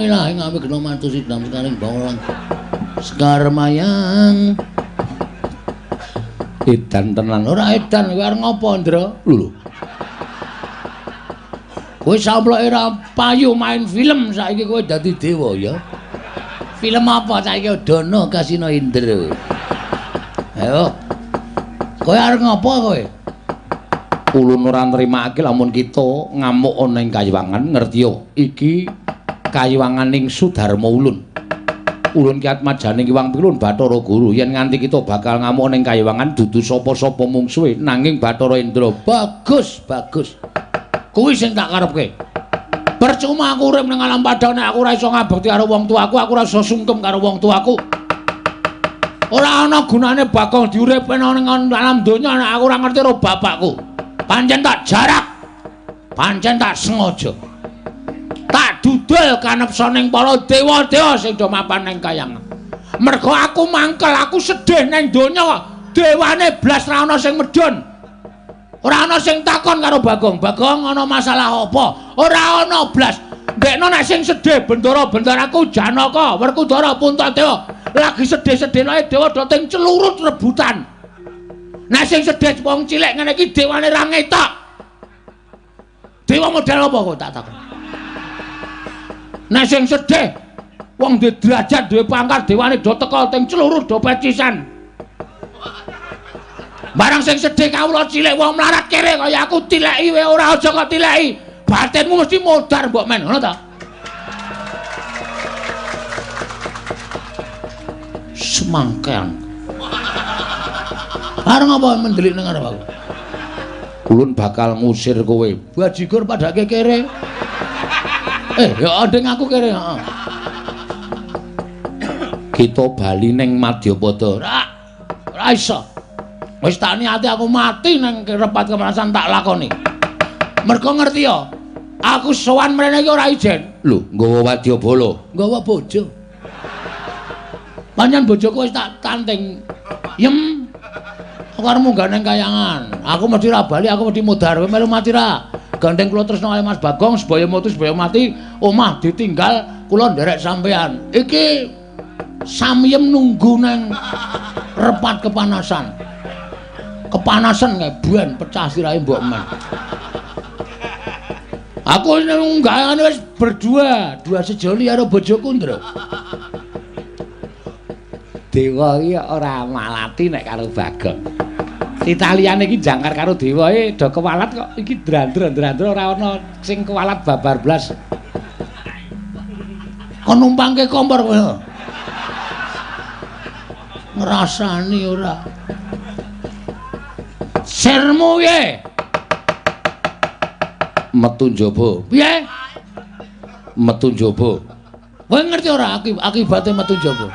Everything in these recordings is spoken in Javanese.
ngilahi ngawigna mantu sidam sekaring bawang sekar mayang. Edan tenan. Ora edan kowe arep ngopo, Ndra? Lho. Kowe samploke ora payu main film saiki kowe dadi dewa ya. Film apa saiki Dono Kasino Indra. Ayo. Kowe arep ngopo kowe? Ulun ora nrimake lamun kita ngamuk ana ing kayiwangan, ngertiya iki kayiwanganing Sudarma ulun. Ulun ki atmajaning Hyang Pilun Bathara Guru yen nganti kita bakal ngamuk ning kayiwangan dudu sapa-sapa mungsuhe nanging Bathara Indra. Bagus, bagus. Kuwi sing tak karepke. Percuma aku urip ning alam padang nek aku ora iso ngabekti karo wong tuaku, aku ora iso sungkem karo wong tuaku. Ora ana gunane Bagong diuripne ning alam donya nek aku ora ngerti karo bapakku. Pancen tak jarak. Pancen tak sengaja. Tak dudul kanepsaning para dewa-dewa sing do mapan ning kayangan. Mergo aku mangkel, aku sedih ning donya, dewane blas ra ana sing medhun. Ora ana sing takon karo Bagong. Bagong ana masalah apa? Ora ana blas. Ndekno nek sing sedih bendara-bendaraku Janaka, Werkudara, Puntadewa lagi sedih-sedihne dewa do ting celurut rebutan. Nek sing sedih wong cilik ngene iki dewane ra ngetok. Dewa model apa kok tak takon? Nek sing sedih wong duwe derajat, duwe pangkat, dewane do teka ting celurut do pecisan. Barang sing sedih kawula cilik wong mlarat kere kaya aku tileki wae ora aja kok tileki. Batinmu mesti modar mbok men, ngono ta? Semangkean. Arep ngapa mendelik nang arep aku? Ulun bakal ngusir kowe. Bajigur padake kere. Ya nding aku kere, heeh. Kita bali ning Madyapada. Ora iso. Wis tak niati aku mati nang repat kepanasan tak lakoni. Mergo ngerti ya, aku sowan mrene iki ora ijen. Lho, nggawa wadyabala, nggawa bojo. Pancen bojoku wis tak tanting. Yem. Aku arep munggah nang kayangan. Aku mesti ra bali, aku mesti mudhar. Kowe melu mati ra? Gandeng kula tresna kali Mas Bagong, sebaya mutu sebaya mati, omah ditinggal kula nderek sampean. Iki samyem nunggu nang repat kepanasan. Kepanasan kae ben pecah sirahe mbok men. Aku nunggakane wis berdua, dua sejoli karo bojoku, Ndra. Dewa iki ora malati nek karo Bagong. Italiane iki jangkar karo dewa e do kewalat kok iki drandra-drandra ora ana sing kewalat babar blas. Kon numpangke kompor kowe. Ngrasani ora. Sirmu piye? Metu njaba. Piye? Metu njaba. Kowe ngerti ora akibate metu njaba?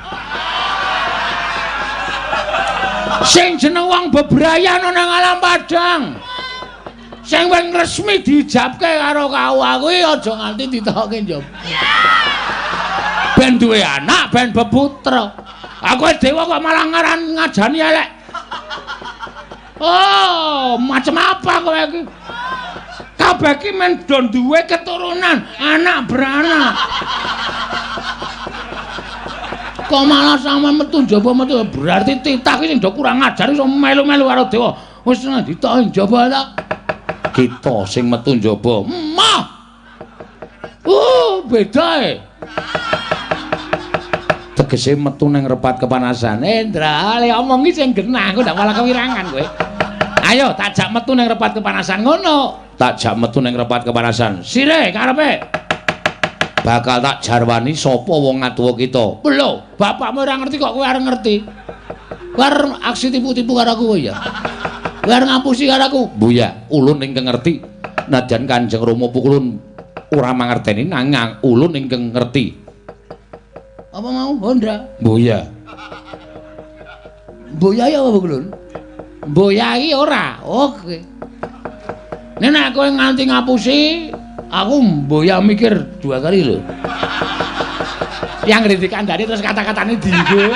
Sing jeneng wong bebrayan ana nang alam padang. Sing wis resmi diijabke karo KUA kuwi aja nganti ditokke njaba. Ben duwe anak, ben beputra. Aku dewa kok malah ngaran ngajani elek. Oh, macam apa kowe iki? Kabeh iki men do duwe keturunan, anak beranak. Kok malah sampean metu njaba metu berarti titah iki sing do kurang ajar iso melu-melu karo dewa. Wis ditoki njaba ta. Kita sing metu njaba. Mah. Beda e. Tegese metu nang repat kepanasan. Ndra, le omongi sing genah, aku ndak malah kewirangan kowe. Ayo tak jak metu nang repat kepanasan ngono. Tak jak metu nang repat kepanasan. Sire karepe. Bakal tak jarwani sapa wong ngatuwa kita. Lho, bapakmu ora ngerti kok kowe arep ngerti. Kowe arep aksi tipu-tipu karo aku kowe ya. Kowe arep ngapusi karo aku. Buya, ulun ingkang ngerti. Najan Kanjeng Rama pukulun ora mangerteni nanging ulun ingkang ngerti. Apa mau Honda? Buya. Buya ya apa kulun? Buya iki ora. Oke. Nek nek kowe nganti ngapusi, aku mboya mikir dua kali lho. Yang ngerti kandhane terus kata-katane dienggo.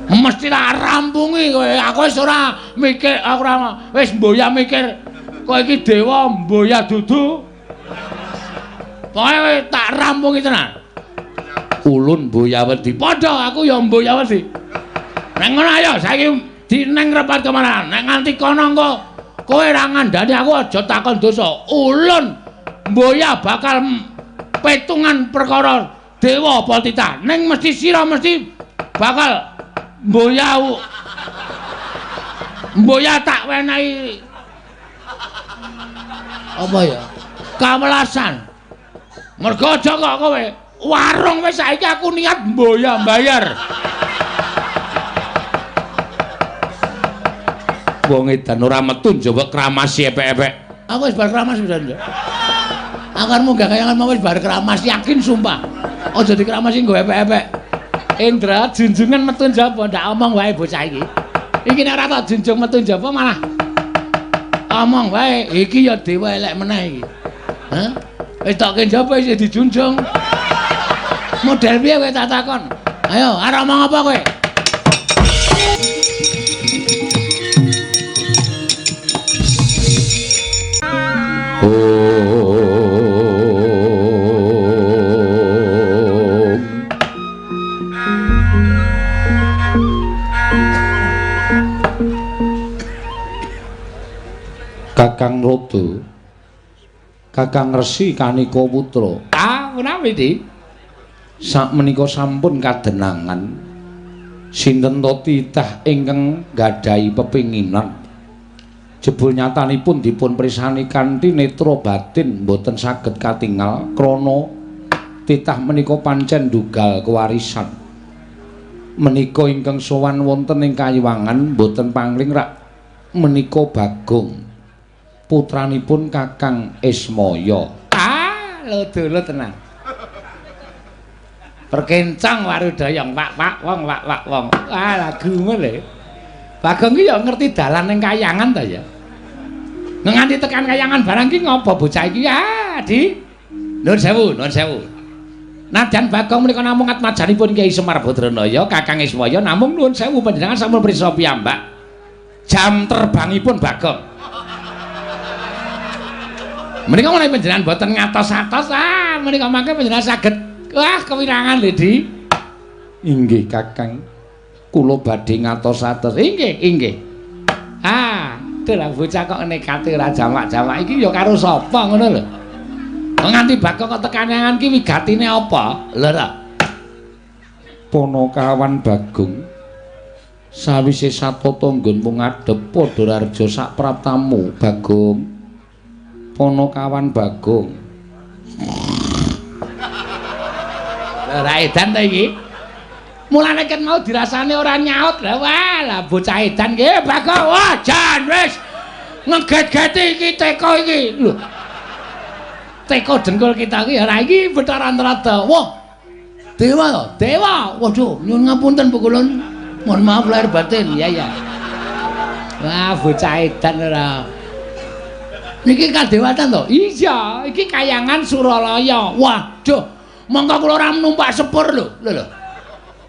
Mesti tak rampungi kowe. Aku wis ora mikir, aku ora wis mboya mikir kowe iki dewa mboya dudu. Pokoke tak rampungi tenan. Ulun mboya wedi. Padha aku ya mboya wedi. Nek ngono ayo saiki dineng repat kemana? Nek nganti kono engko kowe ora ngandani aku aja takon dosa. Ulun mboya bakal petungan perkara dewa apa titah. Ning mesti sira mesti bakal mboya mboya tak wenehi apa ya? Kawelasan. Mergo aja kok kowe warung wis saiki aku niat mboya mbayar. Wong edan ora metu njaba kramasi epek-epek. Aku wis bar kramas pisan. Aku munggah kayangan mau wis bar kramas yakin sumpah. Aja dikramasi nggo epek-epek. Indra junjungan metu njaba ndak omong wae bocah iki. Iki nek ora tak junjung metu njaba malah omong wae. Iki ya dewa elek meneh iki. Hah? Wis tokke njaba isih dijunjung. Model piye kowe tak takon? Ayo, arep omong apa kowe? Kakang Rodo, Kakang Resi Kanika Putra. Ah, menawi, Dik? Sakmenika sampun kadenangan sinten to titah ingkang nggadahi pepinginan. Jebul nyatanipun dipun prisani kanthi netra batin mboten saged katingal krana titah menika pancen ndugal kewarisan. Menika ingkang sowan wonten ing kayiwangan mboten pangling rak menika Bagong, putranipun Kakang Ismaya. Ah, lho tenan. Perkencang warudayang wak-wak wong wak-wak wong. Ah, lagumu lho. Bagong ki ya ngerti dalan ning kayangan ta ya. Nganti tekan kayangan barang ki ngopo bocah iki? Ah, Di. Nuwun sewu, nuwun sewu. Nadyan Bagong menika namung atmajanipun Kyai Semar Badranaya, Kakang Ismaya, namung nuwun sewu panjenengan sampun prisa piyambak. Jam terbangipun Bagong. Menika menawi panjenengan boten ngatos-atos, ah menika mangke panjenengan saged wah kewirangan lho, Di. Inggih, Kakang. Kula badhe ngatos-atos. Inggih, inggih. Ah, dalah bocah kok nekate ora jamak-jamak iki ya karo sapa ngono lho. Nganti Bagong kok tekan ki wigatine apa? Lho ta. Panakawan Bagong sawise satata nggonmu ngadhep padha raja sak praptamu Bagong. Panakawan Bagong. Lha ra edan ta iki? Mulane ket mau dirasane ora nyaut. Lah wah, lah bocah edan ki Bagong. Wah, jan wis ngeget-geti iki teko iki. Lho. Teko dengkul kita iki ora iki Bathara Antarada. Wah. Dewa to? Dewa. Waduh, nyuwun ngapunten pukulun. Mohon maaf lahir batin. Ya ya. Wah, bocah edan ora. Niki kadewatan to? Iya, iki kayangan Suralaya. Waduh, mongko kula ora numpak sepur lho. Lho lho.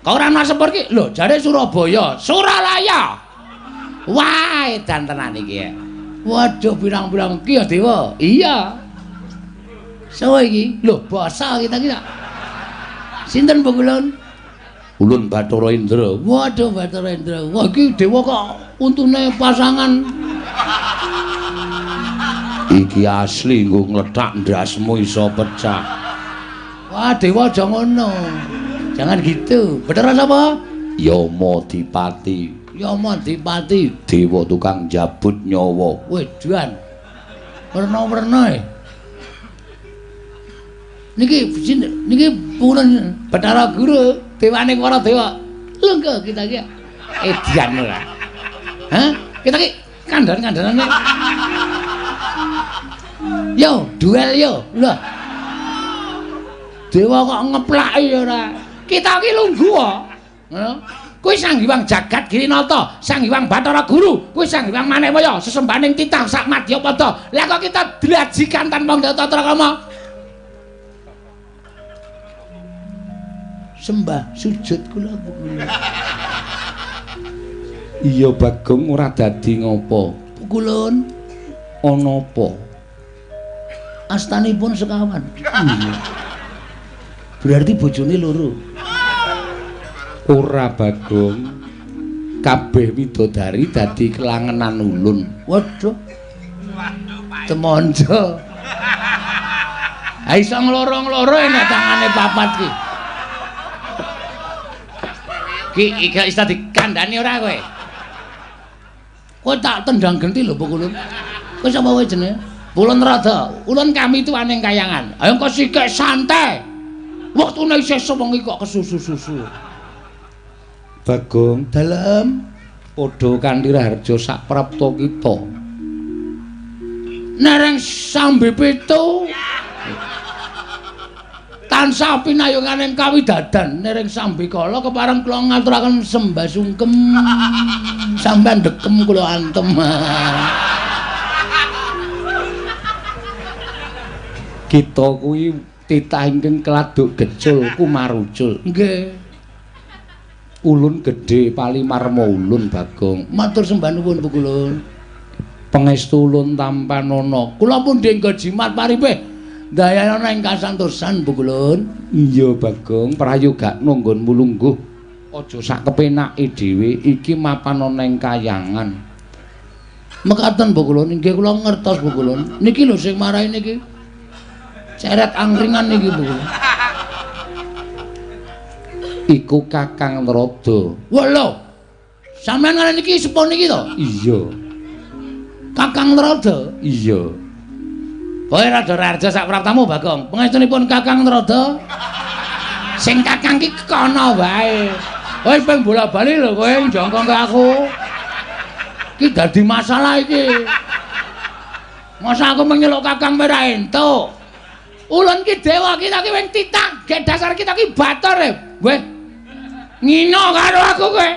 Kok ora numpak sepur ki? Lho, jare Surabaya, Suralaya. Wah, edan tenan iki. Waduh, pirang-pirang iki ya dewa. Iya. Sawa iki? Lho, basa kita iki. Sinten pukulun? Ulun Bathara Indra. Waduh, Bathara Indra. Wah, iki dewa kok untune pasangan. Iki asli nggo nglethak ndasmu iso pecah. Wah, dewa aja ngono. Jangan gitu. Bathara sapa? Yama Dipati. Yama Dipati, dewa tukang jabut nyawa. Wedan. Werna-werna e. Niki niki purun Bathara Guru, dewane para dewa. Lho kita iki edian ora. Hah? Kita iki kandhan-kandhanane. Yo, duel yo. Lho. Dewa kok ngeplaki ora. Kita iki lungguh kok. Ngono. Kuwi Sang Hyang Jagat Girinata, Sang Hyang Bathara Guru, kuwi Sang Hyang Manemaya, sesembahaning titah sak madyapada. Lah kok kita dlajikan tanpa tata krama? Sembah sujud kula pukulun. Iya Bagong ora dadi ngopo? Pukulun ana apa? Astanipun sekawan. Iya. Berarti bojone loro. Ora Bagong. Kabeh widodari dadi kelangenan ulun. Waduh. Temonjo. Ha iso ngloro-ngloro enek tangane papat ki. Ki iki iso dikandhani ora kowe? Kowe tak tendang genti lho Pukulun. Kowe sapa kowe jenenge? Ulun Rada. Ulun kami tuaning kayangan. Ayo kok sikik santai. Wektune isih sewengi kok kesusu-susu. Bagong, dalem padha kanthi raharja sak prapta kita. Nereng sambe pitu. Tansah pinayunganing kawidadan nereng sambikala kepareng kula ngaturaken sembah sungkem. Sampeyan dekem kula antem. Kita kuwi titah ingkang keladuk gecul kumarucul. Nggih. Ulun gedhe palimarma ulun Bagong. Matur sembah nuwun Pukulun. Pangestu ulun tampanana. Kula pundi nggo jimat paripe ndayana ing kasantosan Pukulun. Iya Bagong, prayogakno nggonmu lungguh. Aja sak kepenake dhewe, iki mapan ana ing kayangan. Mekaten Pukulun, nggih kula ngertos Pukulun. Niki lho sing marai niki. Ceret angkringan niki Pukulun. Iku Kakang Narada. Wah lho. Sampeyan ngene niki sepuh niki to? Iya. Kakang Narada? Iya. Kowe rada raharja sak praptamu Bagong. Pangestunipun Kakang Narada. Sing kakang ki kono wae. Kowe ping bola-bali lho kowe njongkong ke aku. Ki dadi masalah iki. Masa aku menyeluk kakang ora entuk. Ulun ki dewa kita ki wing titah, gek dasar kita ki bator e. Weh. Ngino karo aku kowe.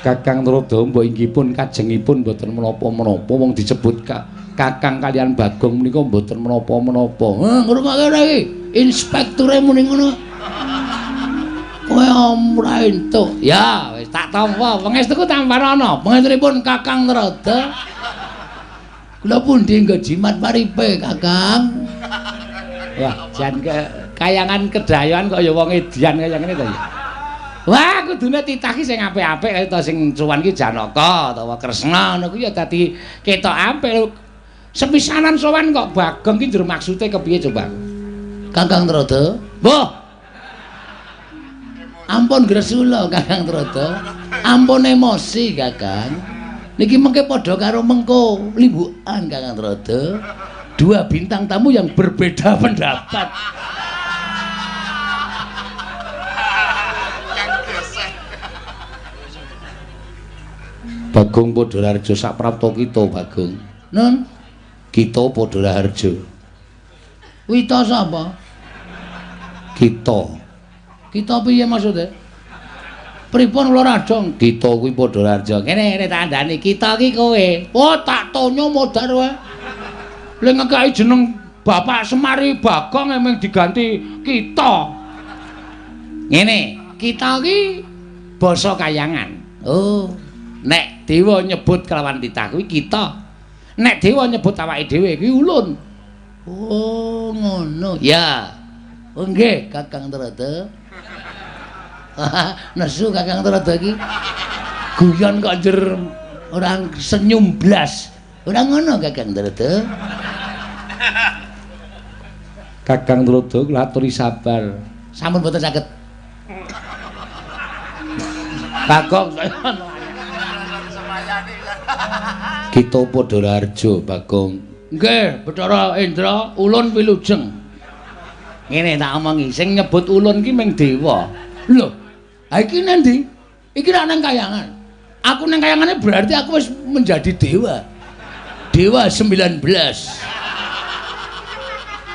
Kakang Narada mbok inggih pun kajengipun mboten menapa-menapa wong disebut Kakang kalian Bagong menika mboten menapa-menapa. Heh, ngrungokke ora iki? Inspekture muni ngono. Kowe ora entuk. Ya, wis tak tampa. Pangestuku tampanana. Pangestunipun Kakang Narada. Kula pundi nggo jimat paripe, Kakang? Wah, jan kayangan kedayoan kok ya wong edian kaya ngene to ya. Wah, kudune titah ki sing apik-apik kaya ta sing cuwan ki Janaka utawa Kresna ngono kuwi ya dadi ketok apik. Sepisanan sowan kok Bagong ki njur maksude kepiye coba? Kakang Narada. Mbah. Ampun gresula Kakang Narada. Ampun emosi Kakang. Niki mengke padha karo mengko limbukan Kakang Narada. Dua bintang tamu yang berbeda pendapat. Bagong padha raharja sak prapta kita Bagong. Nun, kita padha raharja. Wita sapa? Kita. Kita piye maksude? Pripun kula radong? Kita kuwi padha raharja. Kene ngene tak kandhani, kita ki kowe. Oh, tak tonyo modar wae. Le ngekeki jeneng Bapak Semari Bagong emeng diganti kita. Ngene, kita ki basa kayangan. Oh, nek dewa nyebut kelawan titah kuwi kita. Nek dewa nyebut awake dhewe kuwi ulun. Oh, ngono. Ya. Oh nggih, Kakang Narada. Nesu Kakang Narada iki. Guyon kok njer ora senyum blas. Ora ngono Kakang Narada. Kakang Narada kula aturi sabar. Sampun boten saged. Bagong saya. Kita padha raharja Bagong. Nggih, Bathara Indra, ulun wilujeng. Ngene tak omongi, sing nyebut ulun ki ming dewa. Lho, ha iki nang ndi? Iki rak nang kayangan. Aku nang kayangane berarti aku wis menjadi dewa. Dewa 19.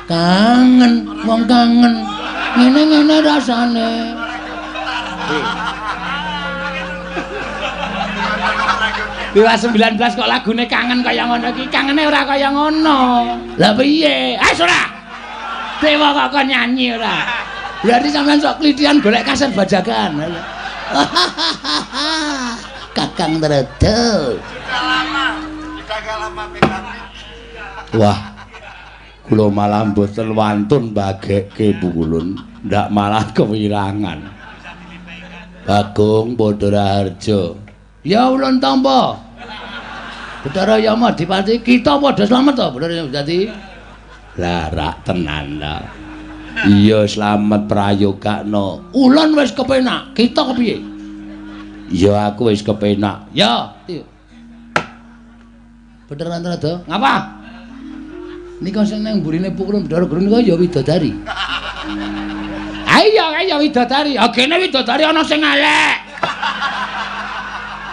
Kangen, wong kangen. Ngene-ngene rasane. Dewa 19 kok lagune kangen kaya ngono iki, kangene ora kaya ngono. Lah piye? Ah ora. Dewa kok kon nyanyi ora. Berarti sampean sok klithian golek kaset bajakan. Kakang Narada. Wah. Kula malah mboten wantun bagekke Pukulun, ndak malah kewirangan. Bagong Padha Raharja. Ya ulun tampa. Bathara Yama Adipati, kita padha slamet to, Bathara Yama Adipati. Lah rak tenan ta. Iya slamet prayogakno. Ulun wis kepenak, kita kepiye? Ya aku wis kepenak. Ya. Bathara Antarada, ngapa? Nika sing nang mburine Pukulun Bathara Guru nika ya widodari. Ayo ayo widodari. Ah kene widodari ana sing elek.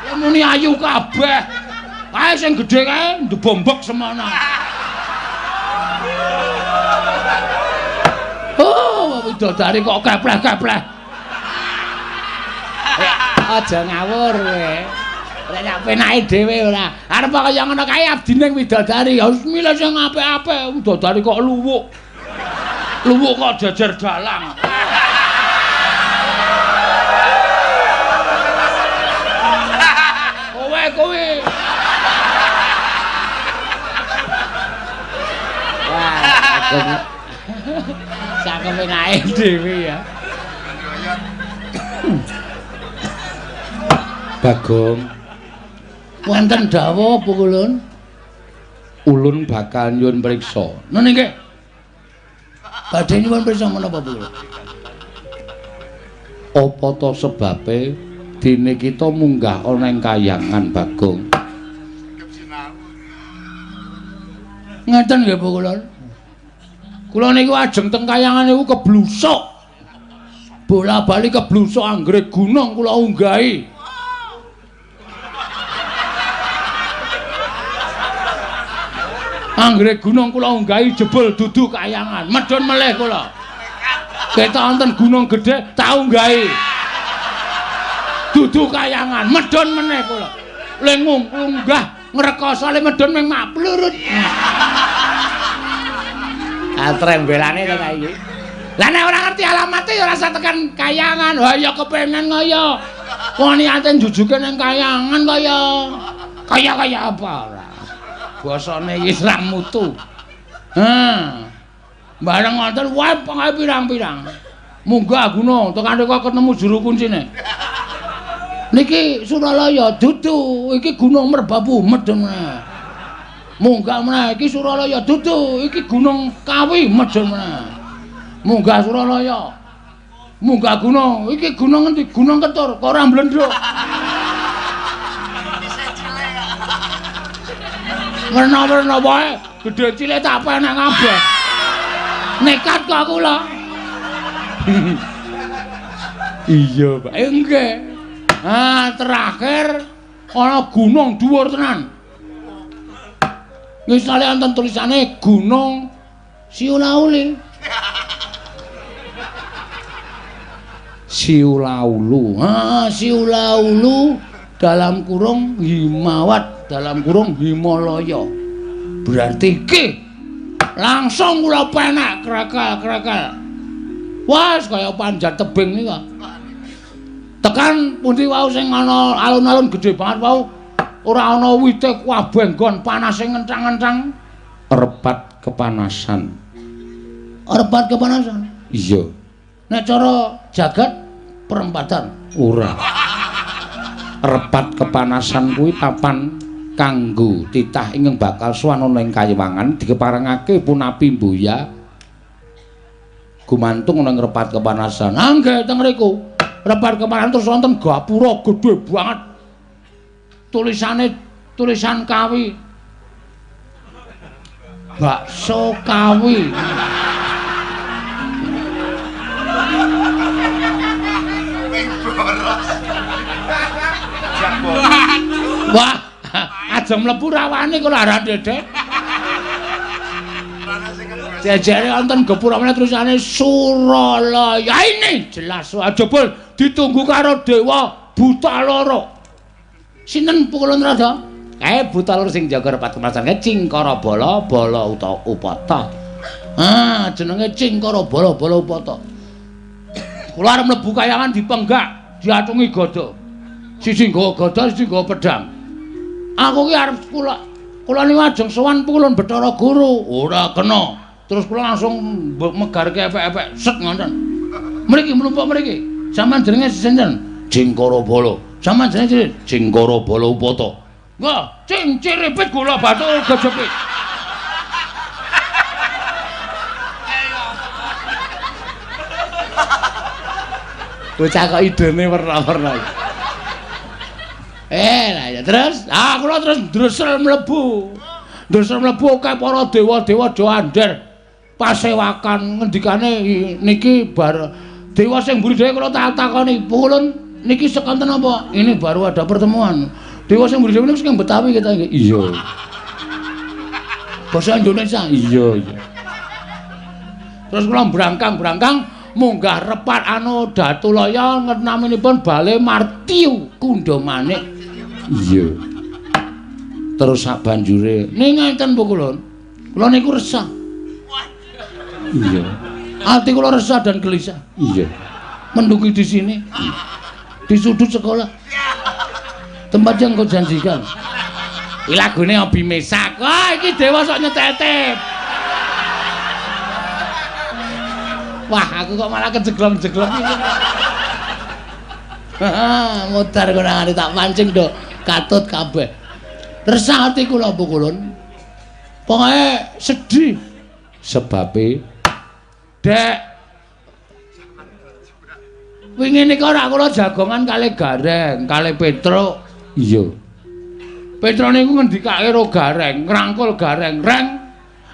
Ya muni ayu kabeh. Kae sing gedhe kae ndebombok semana. Oh, widodari kok kepleh-kepleh. Aja ngawur kowe. Ora sak penake dhewe ora. Arep kaya ngono kae abdine widodari. Ya wis milih sing apik-apik. Widodari kok luwuk. Luwuk kok jejer dalang. Kowe kowe. Wah, sak penake dhewe ya. Bagong. Wonten dawuh Pukulun? Ulun bakal nyuwun priksa. Nene nggih. Badhe nyuwun priksa menapa Pukulun? Apa ta sebabe dene kita munggah ana ing kayangan Bagong? Ngeten nggih Pukulun. Kula niku ajeng teng kayangan niku keblusuk. Bola-bali keblusuk anggere gunung kula unggahi. Anggere gunung kula unggahi jebul dudu kayangan, medhun melih kula. Ketok wonten gunung gedhe tak unggahi. Dudu kayangan, medhun meneh kula. Le ngunggah ngrekoso le medhun ming maplurut. Ah trembelane to ta iki. Lah nek ora ngerti alamate ya ora usah tekan kayangan. Wah ya kepengen kaya. Wong niate njujuke ning kayangan kaya. Kaya-kaya apa ora. Basane iki ra mutu. Ha. Bareng ngoten wae pengae pirang-pirang. Munggah gunung tekan rika ketemu juru kuncine. Niki Suralaya dudu, iki Gunung Merbabu medhun meneh. Munggah meneh iki Suralaya dudu, iki Gunung Kawi medhun meneh. Munggah Suralaya. Munggah gunung, iki gunung endi? Gunung Ketur, kok ora mblendhuk. Werna-werna wae, gedhe cilik tak penek kabeh. Nekat kok kula. Iya, Pak. Nggih. Ah, terakhir ana gunung dhuwur tenan. Ngisale wonten tulisane Gunung Siulauli. Siulaulu. Ah, Siulaulu dalam kurung Himawat, dalam kurung Himalaya. Berarti iki langsung kula penek krekel-krekel. Wah, kaya panjat tebing nika. Tekan pundi wau sing ana alun-alun gedhe banget wau, ora ana wite kabeh nggon panase ngencang-ngencang. Repat kepanasan. Repat kepanasan? Iya. Nek cara jagat perempatan? Ora. Repat kepanasan kuwi papan kanggo titah ingkang bakal sowan ana ing kayiwangan dikeparengake punapi mbuya gumantung ana ing repat kepanasan. Ah nggih teng mriku. Repat kepanasan terus wonten gapura gedhe banget. Tulisane tulisan Kawi. Bakso Kawi. Wah, aja mlebu rawane kok ora dedek. Jejere wonten gapura meneh tulisane Suralaya. Ini jelas jebul ditunggu karo dewa buta loro. Sinten Pukulun Rada? Kae buta loro sing jaga repat kepanasan kae Cingkara Bala Bala utawa Upata. Ah, jenenge Cingkara Bala Bala Upata. Kula arep mlebu kayangan dipenggak, diatungi gada. Siji nggawa gada, siji nggawa pedhang. Aku ki arep kula niku ajeng sowan Pukulun Bathara Guru. Ora kena. Terus kula langsung megarke efek-efek set ngoten. Mriki mlumpuk mriki. Sampeyan jenenge sinten? Jingkara Bala. Sampeyan jenenge Jingkara Bala Upata. Nggih, cing ciripit gula batu gejepit. Bocah kok idene werna-werna. Lah ya terus, kula terus ndresel mlebu. Ndresel mlebu akeh para dewa-dewa do andher. Pasewakan ngendikane niki bar dewa sing mburi dhewe kula tak takoni, "Pulun niki sekanten apa?" Ini baru ada pertemuan. Dewa sing mburi dhewe niku sing Betawi kita nggih. Iya. Basa Indonesia. Iya, iya. Terus kula brangkang-brangkang munggah repat anu Datulaya naminipun Bale Martiu Kundha Manik. Iya. Terus sak banjure ning ngenten Bu Kulun. Kula niku resah. Iya. Ati kula resah dan gelisah. Iya. Menduki di sini. Di sudut sekolah. Tempat yang kau janjikan. Iki lagune Obi Mesak. Wah, iki dewa sok nyetetep. Wah, aku kok malah kejeglong-jeglong iki. Mutar konangane tak pancing do katut kabeh. Resah ati kula Bu Kulun. Pokoke sedih. Sebabe Dek wingi nika ora kula jagongan kalih Gareng, kalih Petruk. Iya. Petruk niku ngendikake ro Gareng, ngrangkul Gareng, "Reng,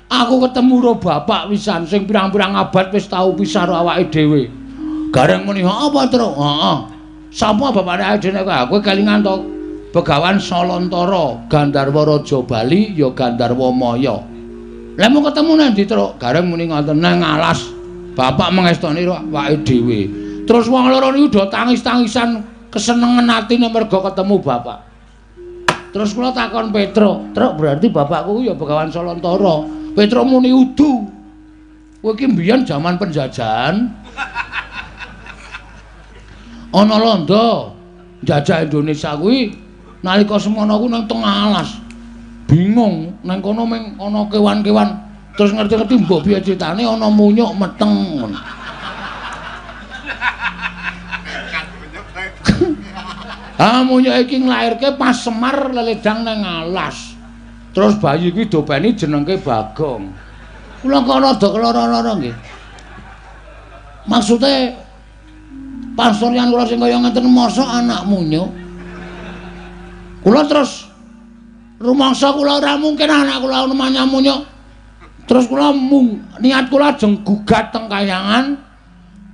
aku ketemu ro bapak wisan sing pirang-pirang abad wis tau pisah ro awake dhewe." Gareng muni, "Apa, Truk?" "Heeh." "Sapa bapakne awake dhewe nek kowe kelingan to?" Begawan Salantara, Gandharwa Raja Bali ya Gandharwa Maya. "Lah mau ketemu nang ndi, Truk?" Gareng muni ngoten, "Nang alas." Bapak mengestoni ro awake dhewe. Terus wong loro niku do tangis-tangisan kesenengan atine mergo ketemu bapak. Terus kula takon Petruk, "Truk, berarti bapakku ya Begawan Salantara." Petruk muni, "Udu. Kowe iki mbiyen jaman penjajahan. Ana londo njajah Indonesia kuwi nalika semono kuwi nang tengah alas. Bingung nang kono mung ana kewan-kewan. Terus ngerti-ngerti mbok piye critane ana munyuk meteng." Ah, munyuk iki nglairke pas Semar leledang nang alas. Terus bayi kuwi dopeni jenengke Bagong. Kula kok rada keloro-loro nggih. Maksude pasuryan kula sing kaya ngeten mosok anak munyuk. Kula terus rumangsa kula ora mungkin anak kula namanya munyuk. Terus kula niat kula ajeng gugat teng kayangan.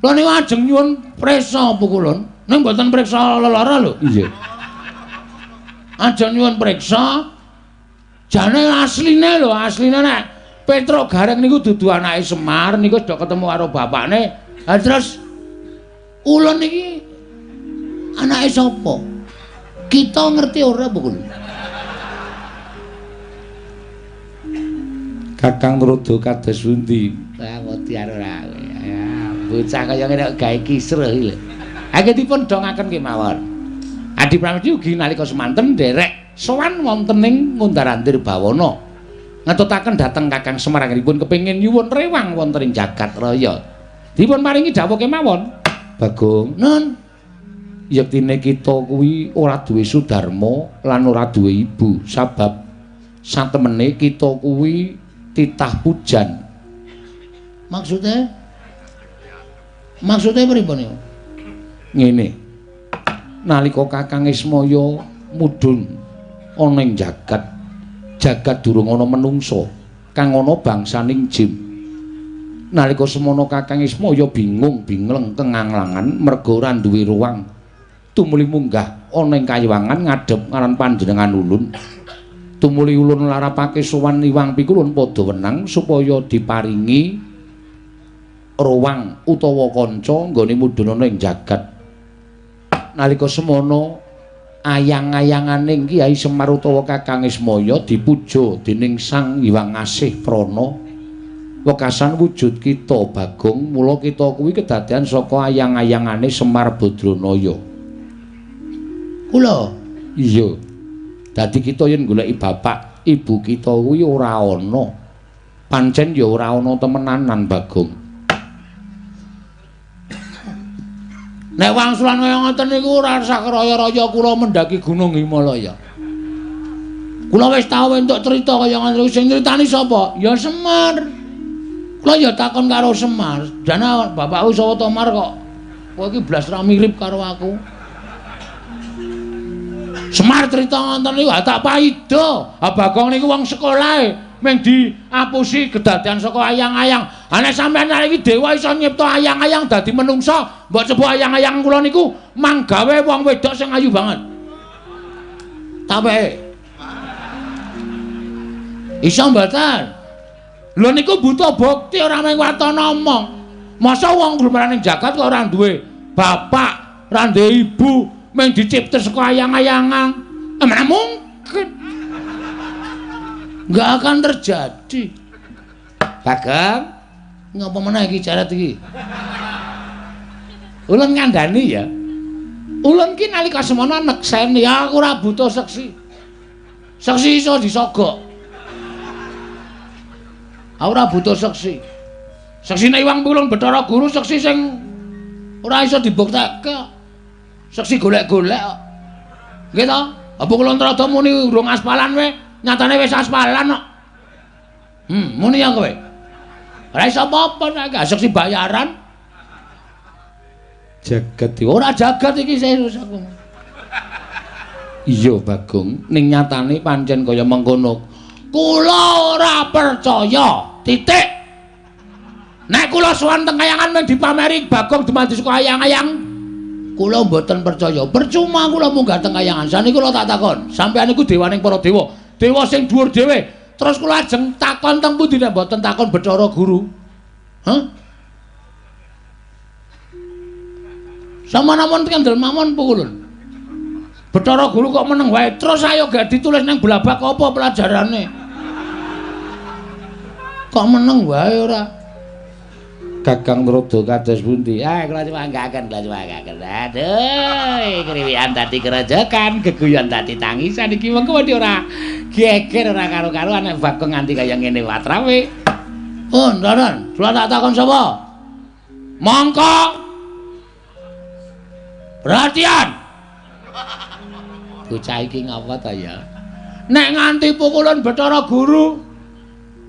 Kula niku ajeng nyuwun priksa Bu Kulun. Ning mboten priksa lelara lho. Iya. Ajeng nyuwun priksa. Jane asline lho, asline nek Petruk Gareng niku dudu anake Semar niku wis do ketemu karo bapakne. Ha terus ulun niki anake sapa? Kita ngerti ora Bu Kulun? Kakang Trudo kados pundi? Lah wedi ora. Ya, bocah kaya ngene kok gawe kisruh iki lho. Anggenipun dongaken kemawon. Adi Pramesti ugi nalika semanten nderek sowan wonten ing Ngundar-andir Bawana. Ngetutaken dhateng Kakang Semar anggenipun kepengin nyuwun rewang wonten ing jagat raya. Dipun paringi dawuh kemawon. Bagong, Nun, yektine kita kuwi ora duwe sudarma lan ora duwe ibu sabab satemene kita kuwi titah pujan. Maksudnya? Maksudnya pripun niku? Ngene. Nalika Kakang Ismaya mudhun ana ing jagat, jagat durung ana menungsa, kang ana bangsaning jin. Nalika semono Kakang Ismaya bingung bingleng kenganglangan merga ora duwe ruang. Tumuli munggah ana ing kayiwangan ngadhep ngaran panjenengan ulun. Tumuli ulun larapake sowan Iwang Pikulun padha wenang supaya diparingi ruang utawa kanca nggone mudhun ana ing jagat. Nalika semono ayang-ayanganing Kyai Semar utawa Kakang Ismaya dipuja dening Sang Hyang Asih Prana. Wekasan wujud kita Bagong, mula kita kuwi kedadean saka ayang-ayangane Semar Badranaya. Kula? Iya. Dadi kita yen goleki bapak, ibu kita kuwi ora ana. Pancen ya ora ana temenanan, Bagong. Nek wangsulan kaya ngoten niku ora usah raya-raya kula mendaki Gunung Himalaya. Kula wis tau entuk crita kaya ngoten niku, sing nyritani sapa? Ya Semar. Kula ya takon karo Semar, "Jane bapakku sapa to, Mar kok kowe iki blas ra mirip karo aku?" Semar crita ngoten niku, tak paida. Ha Bagong niku wong sekolahe mung diapusi kedadean saka ayang-ayang. Ha nek sampeyan iki dewa iso nyipta ayang-ayang dadi menungsa, mbok coba ayang-ayang kula niku manggawe wong wedok sing ayu banget. Tape. Iso mboten? Lho niku butuh bukti ora mung watana omong. Masa wong glumaran ning jagat kok ora duwe bapak, ora duwe ibu, mung dicipta saka ayang-ayangan. Mana mungkin. Enggak akan terjadi. Bagong, ngapa meneh iki jarat iki? Ulun ngandani ya. Ulun ki nalika semono nekseni aku ora butuh seksi. Seksi iso disogok. Aku ora butuh seksi. Seksine Iwang Pulung Bathara Guru seksi sing ora iso dibuktekke. Seksi golek-golek kok. Nggih to? Apa kula Trada muni urung aspalan we, nyatane wis aspalan kok. Muni ya kowe. Ora iso apa-apa nek gak seksi bayaran. Jagat ora jagat iki serius aku. Iya Bagong, ning nyatane pancen kaya mengkono. Kula ora percaya. Titik. Nek kula sowan teng kayangan mung dipameri Bagong dumadi saka ayang-ayang, kula mboten percaya. Percuma kula munggah teng kayangan. Saniki kula tak takon, sampeyan niku dewaning para dewa, dewa sing dhuwur dhewe. Terus kula ajeng takon teng pundi nek mboten takon Bathara Guru? Hah? Sama namon kendel mawon pukulun. Bathara Guru kok meneng wae. Terus ayo gak ditulis nang blabak apa pelajarane? Kok meneng wae ora? Kakang Trada kados pundi? Ah, kula nyuwanggaken, kula nyuwanggaken. Aduh, kriwikan dadi kerojokan, geguyon dadi tangisan iki mengko wedi ora geger ora karo-karuan nek Bagong nganti kaya ngene watrawe. Oh, Ndaran, kula tak takon sapa? Mongko. Perhatian. Bocah iki ngapa ta ya? Nek nganti pukulan Bathara Guru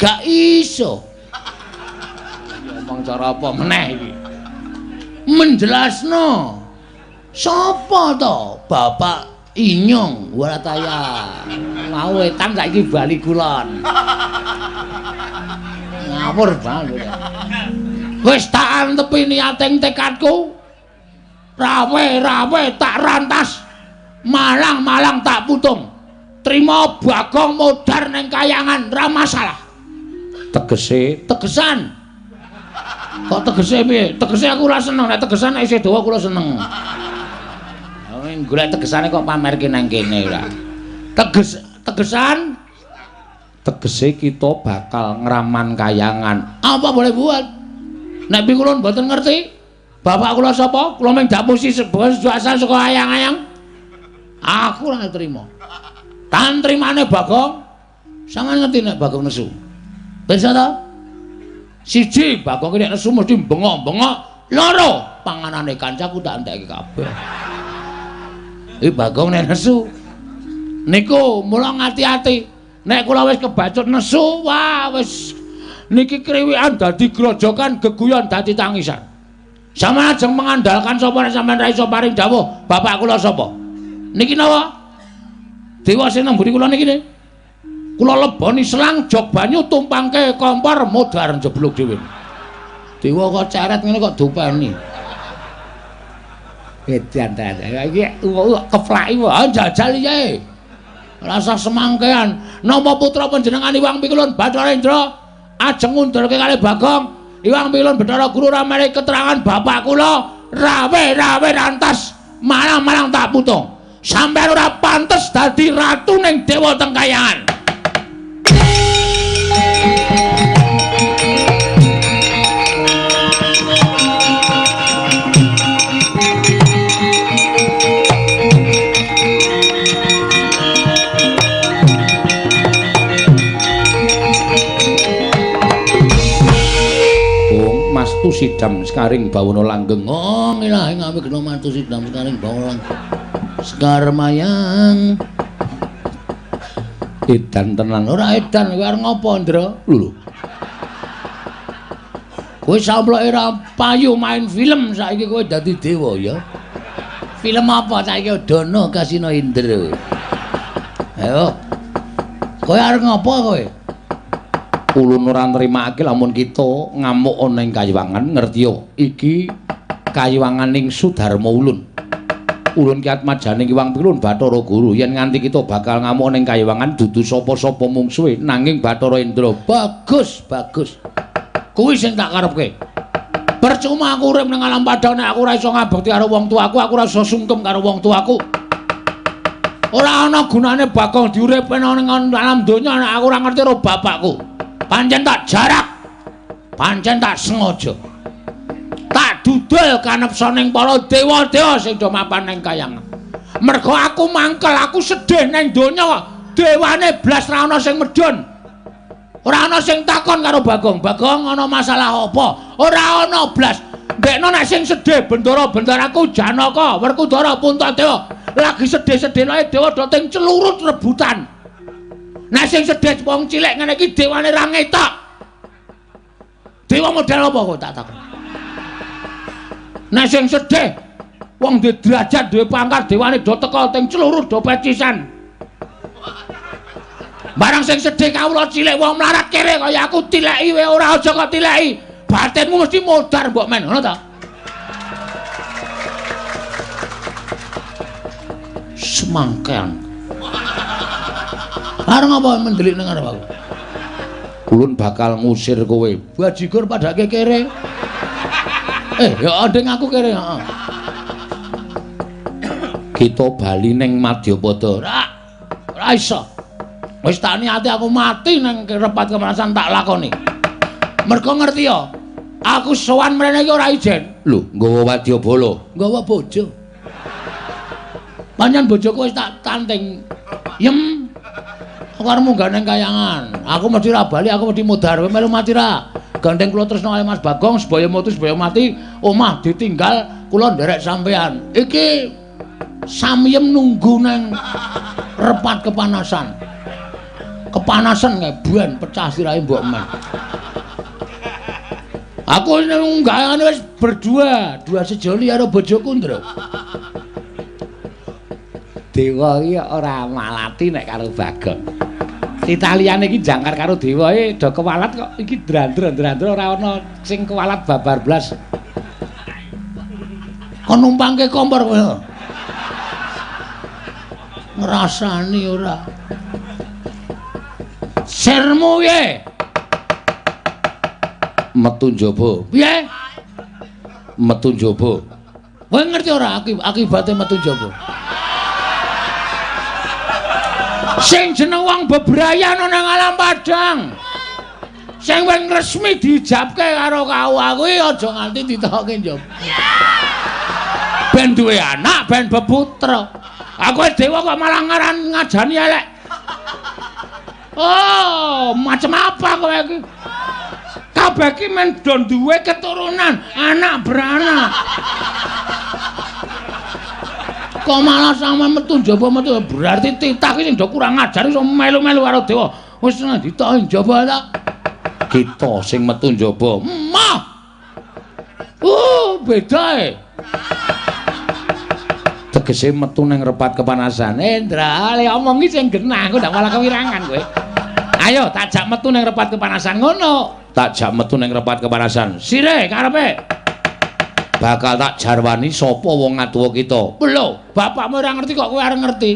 gak iso. Ngomong cara apa meneh iki? Menjelasno. Sapa to? Bapak Inyong Warataya. Mau wetan saiki bali kulon. Ngawur banget. Wis tak antepi niating tekadku. Rawe-rawe tak rantas. Malang-malang tak putung. Trima Bagong modar ning kayangan ra masalah. Tegese, tegesan. Kok tegese piye? Tegese aku ora seneng, nek tegesan nek isih dawa kula seneng. Golek tegesane kok pamerke nang kene ora. Teges, tegesan tegese kita bakal ngraman kayangan. Apa boleh buat? Nek kula mboten ngerti, bapak kula sapa? Kula mung dapusi sebuah asal saka ayang-ayang. Aku ora trima. Tan trimane Bagong. Sampeyan ngerti nek Bagong nesu. Pirsa ta? Siji, Bagong ki nek nesu mesti bengok-bengok. Loro, panganane kancaku tak entekke kabeh. Iki Bagong nek nesu. Niku mula ngati-ati. Nek kula wis kebacut nesu, wah wis niki kriwikan dadi grojokan, geguyon dadi tangisan. Sampeyan ajeng mengandalkan sapa nek sampeyan ra iso paring dawuh, bapak kula sapa? Niki napa? Dewa sing nang mburi kula niki ne. Kula leboni selang jog banyu tumpangke kompor modar njeblug dhewe. Dewa kok ceret ngene kok dopeni. Edan ta. Iki keplaki wae jajal iki. Rasa semangkean. Napa putra panjenengan Iwang Pikulun Bathara Indra ajeng ngundurke kalih Bagong? Iwang Pikulun Bathara Guru ora menehi keterangan bapak kula rawe-rawe rantas malang-malang tak putung. Sampeyan ora pantes dadi ratu ning dewa teng kayangan. sidam sekaring bawana langgeng. Oh, ngilahi ngawigna matu sidam sekaring bawana langgeng. Sekar mayang. Edan tenan. Ora edan kowe arep ngopo, Ndra? Lho. Kowe samploke ora payu main film saiki kowe dadi dewa ya. Film apa saiki Dono Kasino Indra. Ayo. Kowe arep ngopo kowe? Ulun ora nrimake lamun kita ngamuk ana ing kayiwangan, ngertiya iki kayiwanganing Sudarma ulun. Ulun ki atmajaning Hyang Pilun Bathara Guru yen nganti kita bakal ngamuk ning kayiwangan dudu sapa-sapa mungsuhe nanging Bathara Indra. Bagus, bagus. Kuwi sing tak karepke. Percuma aku urip ning alam padang nek aku ora iso ngabekti karo wong tuaku, aku ora iso sungkem karo wong tuaku. Ora ana gunane Bagong diuripne ning alam donya nek aku ora ngerti karo bapakku. Pancen tak jarak. Pancen tak sengaja. Tak dudul kanepsaning para dewa-dewa sing do mapan ning kayangan. Mergo aku mangkel, aku sedih ning donya, dewane blas ra ana sing medhun. Ora ana sing takon karo Bagong. Bagong ana masalah apa? Ora ana blas. Ndekno nek sing sedih bendara-bendaraku Janaka, Werkudara, Puntadewa lagi sedih-sedih lae dewa do ting celurut rebutan. Nek sing sedih wong cilik ngene iki dewane ra ngetok. Dewa model apa kok tak takon? Nek sing sedih wong duwe derajat, duwe pangkat, dewane do teka ting celurut do pecisan. Barang sing sedih kawula cilik wong mlarat kere kaya aku tileki wae ora aja kok tileki. Batinmu mesti modar mbok men, ngono ta? Semangkean. Arep ngapa mendelik ning arep aku? Ulun bakal ngusir kowe. Bajigur padake kere. Ya nding aku kere, heeh. Kita bali ning Madyapada. Ora iso. Wis tak niati aku mati nang repat kepanasan tak lakoni. Mergo ngerti ya, aku sowan mrene iki ora ijen. Lho, nggawa wadyabala, nggawa bojo. Pancen bojoku wis tak tanting. Yem. Aku arep munggah nang kayangan. Aku mesti ra bali, aku mesti mudhar. Kowe melu mati ra? Gandeng kula tresna kali Mas Bagong, sebaya mutu sebaya mati, omah ditinggal kula nderek sampean. Iki samyem nunggu nang repat kepanasan. Kepanasan kae ben pecah sirahe mbok men. Aku nunggakane wis berdua, dua sejoli karo bojoku, Ndra. Dewa iki ora malati nek karo Bagong. Italiane iki jangkar karo dewa e do kewalat kok iki drandra-drandra ora ana sing kewalat babar blas. Kon numpangke kompor kowe. Ngrasani ora. Sirmu piye? Metu njaba. Piye? Metu njaba. Kowe ngerti ora akibate metu njaba? Sing jeneng wong bebrayan ana nang alam padang. Sing wis resmi diijabke karo KUA kuwi aja nganti ditokke njaba. Ben duwe anak, ben beputra. Aku dewa kok malah ngaran ngajani elek. Oh, macam apa kowe iki? Kabeh iki men do duwe keturunan, anak beranak. Kok malah sampean metu njaba metu berarti titah iki sing do kurang ajar iso melu-melu karo dewa. Wis ditoki njaba ta. Kita sing metu njaba. Mah. Beda e. Tegese metu nang repat kepanasan. Ndra, le omong iki sing genah, aku ndak malah kewirangan kowe. Ayo tak jak metu nang repat kepanasan ngono. Tak jak metu nang repat kepanasan. Sire karepe. Bakal tak jarwani sapa wong atuwa kita. Lho, bapakmu ora ngerti kok kowe arep ngerti.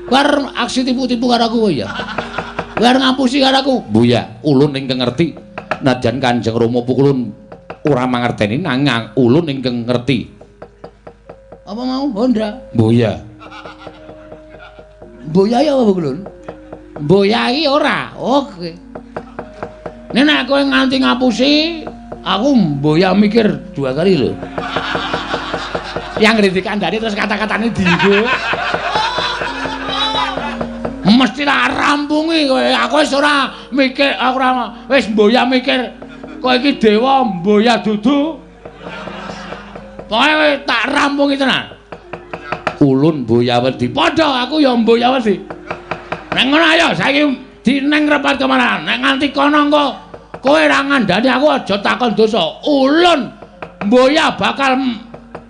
Kowe arep aksi tipu-tipu karo aku kowe ya. Kowe arep ngapusi karo aku. Buya, ulun ingkang ngerti. Najan Kanjeng Rama pukulun ora mangerteni nanging ulun ingkang ngerti. Apa mau Honda? Buya. Buya ya apa Kulun? Mbuyai ora. Oke. Nek nek kowe nganti ngapusi, aku mboya mikir dua kali lho. Yang dikandani terus kata-katane dienggo. Mesti tak rampungi kowe. Aku wis ora mikir, aku ora wis mboya mikir. Kok iki dewa mboya dudu. Pokoke tak rampungi tenan. Ulun mboya wedi. Padha aku ya mboya wedi. Nek ngono ayo saiki dineng repat kemana? Nek nganti kono engko kowe ora ngandani aku aja takon dosa. Ulun mboya bakal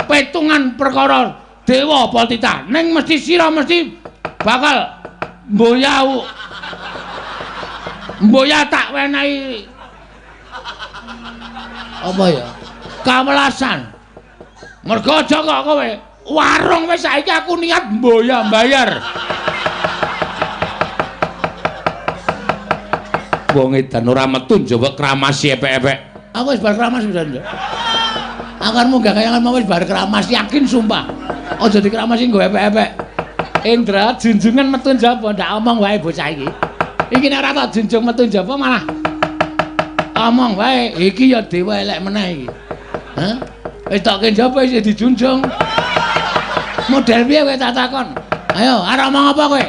petungan perkara dewa apa titah. Ning mesti sira mesti bakal mboya mboya tak wenehi apa ya? Kawelasan. Mergo aja kok kowe warung wis saiki aku niat mboya mbayar. Wong edan ora metu njaba kramasi epek-epek. Aku wis bar kramas pisan. Aku arep munggah kayangan mau wis bar kramas yakin sumpah. Aja dikramasi nggo epek-epek. Indra junjungan metu njaba ndak omong wae bocah iki. Iki nek ora tak junjung metu njaba malah omong wae. Iki ya dewa elek meneh iki. Hah? Wis tokke njaba isih dijunjung. Model piye kowe tak takon? Ayo, arep omong apa kowe?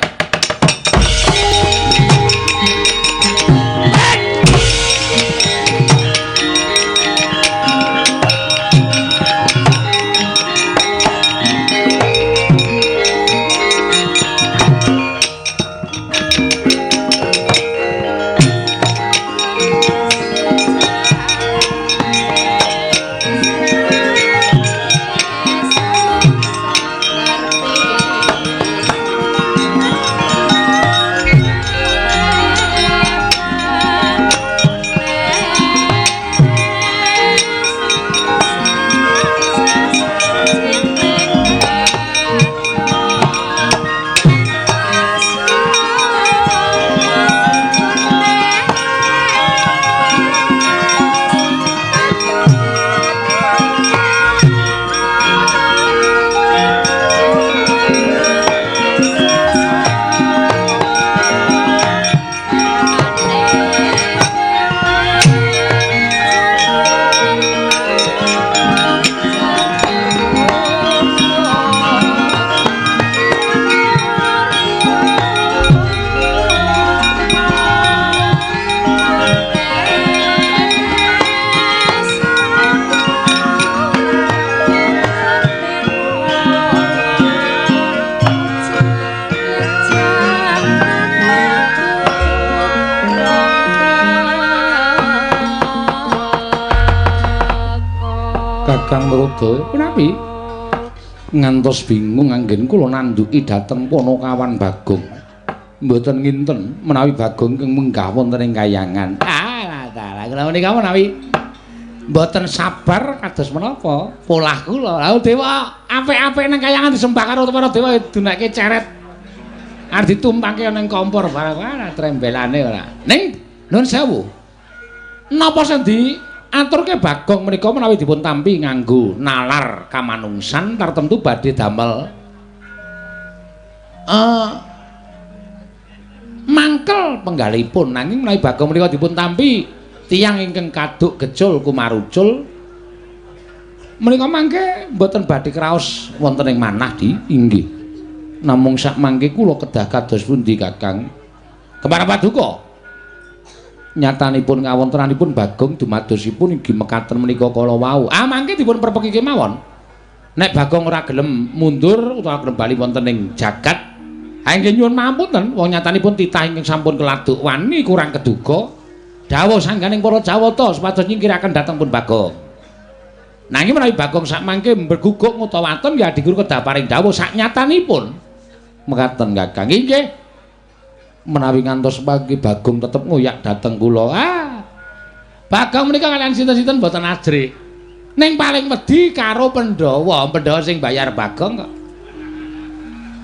Kakang Mruda punapi ngantos bingung anggen kula nandhuki dhateng Panakawan Bagong. Mboten nginten menawi Bagong ingkang munggah wonten ing kayangan. Ah, dalah kula menika menawi mboten sabar kados menapa polah kula. Lha dewa apik-apik nang kayangan disembah karo para dewa dunake ceret. Arep ditumpangke nang kompor barang ora trembelane ora. Ning nuwun sewu. Napa sing diaturke Bagong menika menawi dipun tampi nganggo nalar kamanungsan tartemtu badhe damel mangkel penggalipun, nanging menawi Bagong menika dipun tampi tiyang ingkang kaduk gecul kumarucul menika mangke mboten badhe kraos wonten ing manah di inggih. Namung sak mangke kula kedah kados pundi Kakang? Kemara paduka. Nyatanipun kawontenanipun Bagong dumadosipun inggih mekaten menika kala wau. Ah mangke dipun perpeki kemawon. Nek Bagong ora gelem mundur utawa gelem bali wonten ing jagat, ha inggih nyuwun pangapunten, wong nyatanipun titah ingkang sampun keladuk wani kurang keduga. Dawuh sangganing para Jawata supados nyingkiraken dhateng pun Bagong. Nanging menawi Bagong sak mangke mbeguguk ngutawaten ya adigur kedah paring dawuh sak nyatanipun. Mekaten Kakang. Inggih. Menawi ngantos pagi Bagong tetep ngoyak dhateng kula. Ah. Bagong menika kalian sinten-sinten mboten ajrih. Ning paling wedi karo Pandhawa, Pandhawa sing bayar Bagong kok.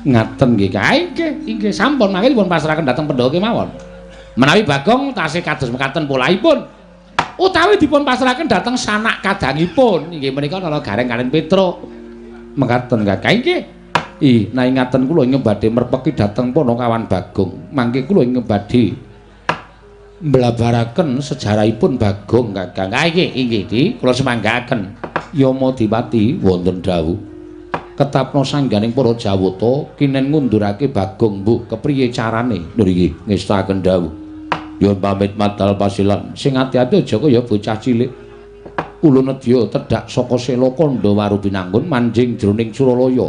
Ngaten nggih. Inggih, inggih sampun mangke dipun pasrahaken dhateng Pandhawa kemawon. Menawi Bagong tasih kados mekaten polahipun utawi dipun pasrahaken dhateng sanak kadangipun inggih menika Nala Gareng kaliyan Petruk. Mekaten Kakang. Inggih. Ih, nah ingaten kula ingkang badhe merpeki dhateng Panakawan Bagong. Mangke kula ingkang badhe mblabaraken sejarahipun Bagong Kakang. Ah inggih, inggih di kula semanggaken. Yama Dipati wonten dawuh. Ketapna sangganing para Jawata kinen ngundurake Bagong mbuh kepriye carane? Nggih, ngestakaken dawuh. Nyuwun pamit madal pasilan. Sing ati-ati aja kaya bocah cilik. Ulun nedya tedhak saka Sela Kandha Waru Binanggun manjing jroning Suralaya.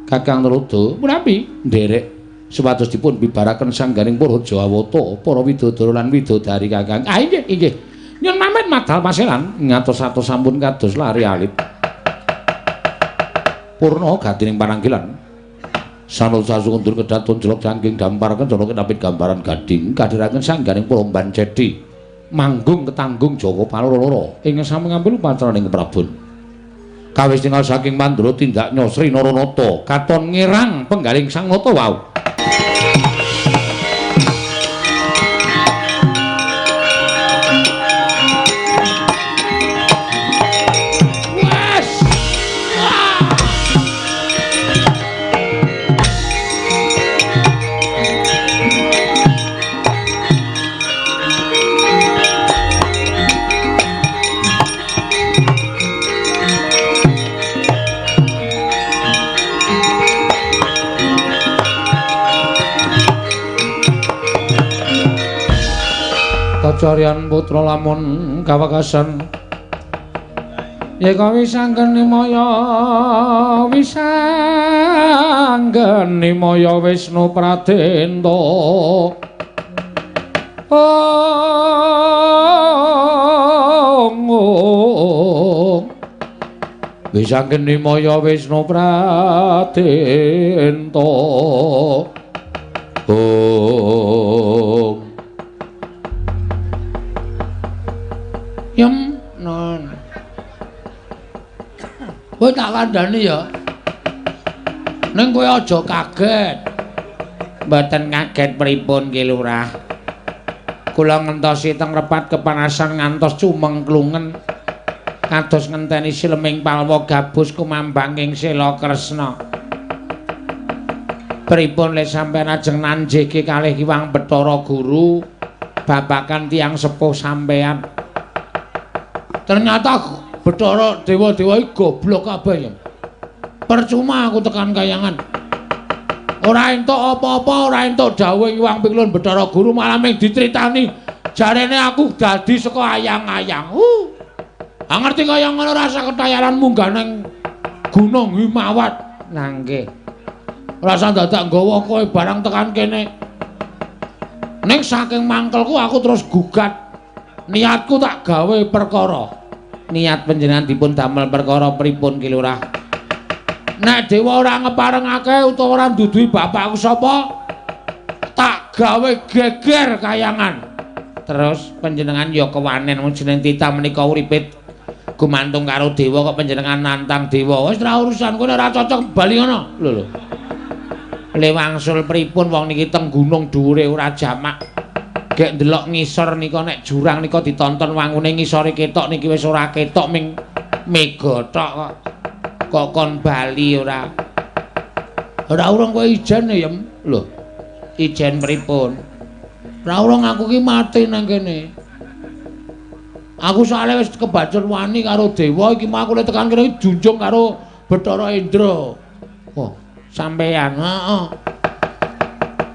Kakang Narada menawi nderek supados dipun bibaraken sangganing para Jawata, para widodara lan widodari Kakang. Ah inggih, inggih. Nyuwun pamit madal pasilan ngatos-atos sampun kados lari alit. Purna gatining pananggilan. Sanul sasundur kedaton jelok cangking dampar kencana kenapit gambaran gading kadhiraken sangganing para bancedi manggung ketanggung Jaka Paloro ing sami ngambil upacaraning Prabon. Kawis tinggal saking Mandura tindak Nyosri Naranata katon ngirang penggaling Sang Nata wau. Kacarian putra lamun kawekasan yeka wisanggeni maya wisanggeni maya Wisnu Pradenta. Ong wisanggeni maya Wisnu Pradenta. Om Yem non. Kowe tak kandhani ya. Ning kowe aja kaget. Mboten kaget pripun Ki Lurah. Kula ngentosi teng repat kepanasan ngantos cumengklungen. Kados ngenteni sileming palwa gabus kumambang ing Sela Kresna. Pripun le sampeyan ajeng nanjiki kalih Hyang Bathara Guru babakan tiyang sepuh sampeyan. Ternyata Bathara dewa-dewa iki goblok kabeh ya. Percuma aku tekan kayangan. Ora entuk apa-apa, ora entuk dawuh Hyang Piklun Bathara Guru malah mung dicritani jarene aku dadi saka ayang-ayang. Ah ngerti kaya ngono rasa ketayaran munggah nang Gunung Himawat. Lah nggih. Rasa dadak nggawa kowe barang tekan kene. Ning saking mangkelku aku terus gugat. Niatku tak gawe perkara. Niat panjenengan dipun damel perkara pripun Ki Lurah? Nek dewa ora ngeparengake utawa ora nduduhi bapakku sapa, tak gawe geger kayangan. Terus panjenengan ya kewanen wong jeneng titah menika uripe gumantung karo dewa kok panjenengan nantang dewa. Wis ora urusan kowe ora cocok bali ngono. Lho lho. Le wangsul pripun wong niki teng gunung dhuwure ora jamak. Gek ndelok ngisor nika nek jurang nika ditonton wangune ngisore ketok niki wis ora ketok ming mega tok kok. Kok kon bali ora. Ora urung kowe ijen ya, Yem. Lho. Ijen pripun? Ora urung aku ki mati nang kene. Aku soalé wis kebacut wani karo dewa iki mau aku lek tekan kene junjung karo Bathara Indra. Oh, sampeyan. Heeh.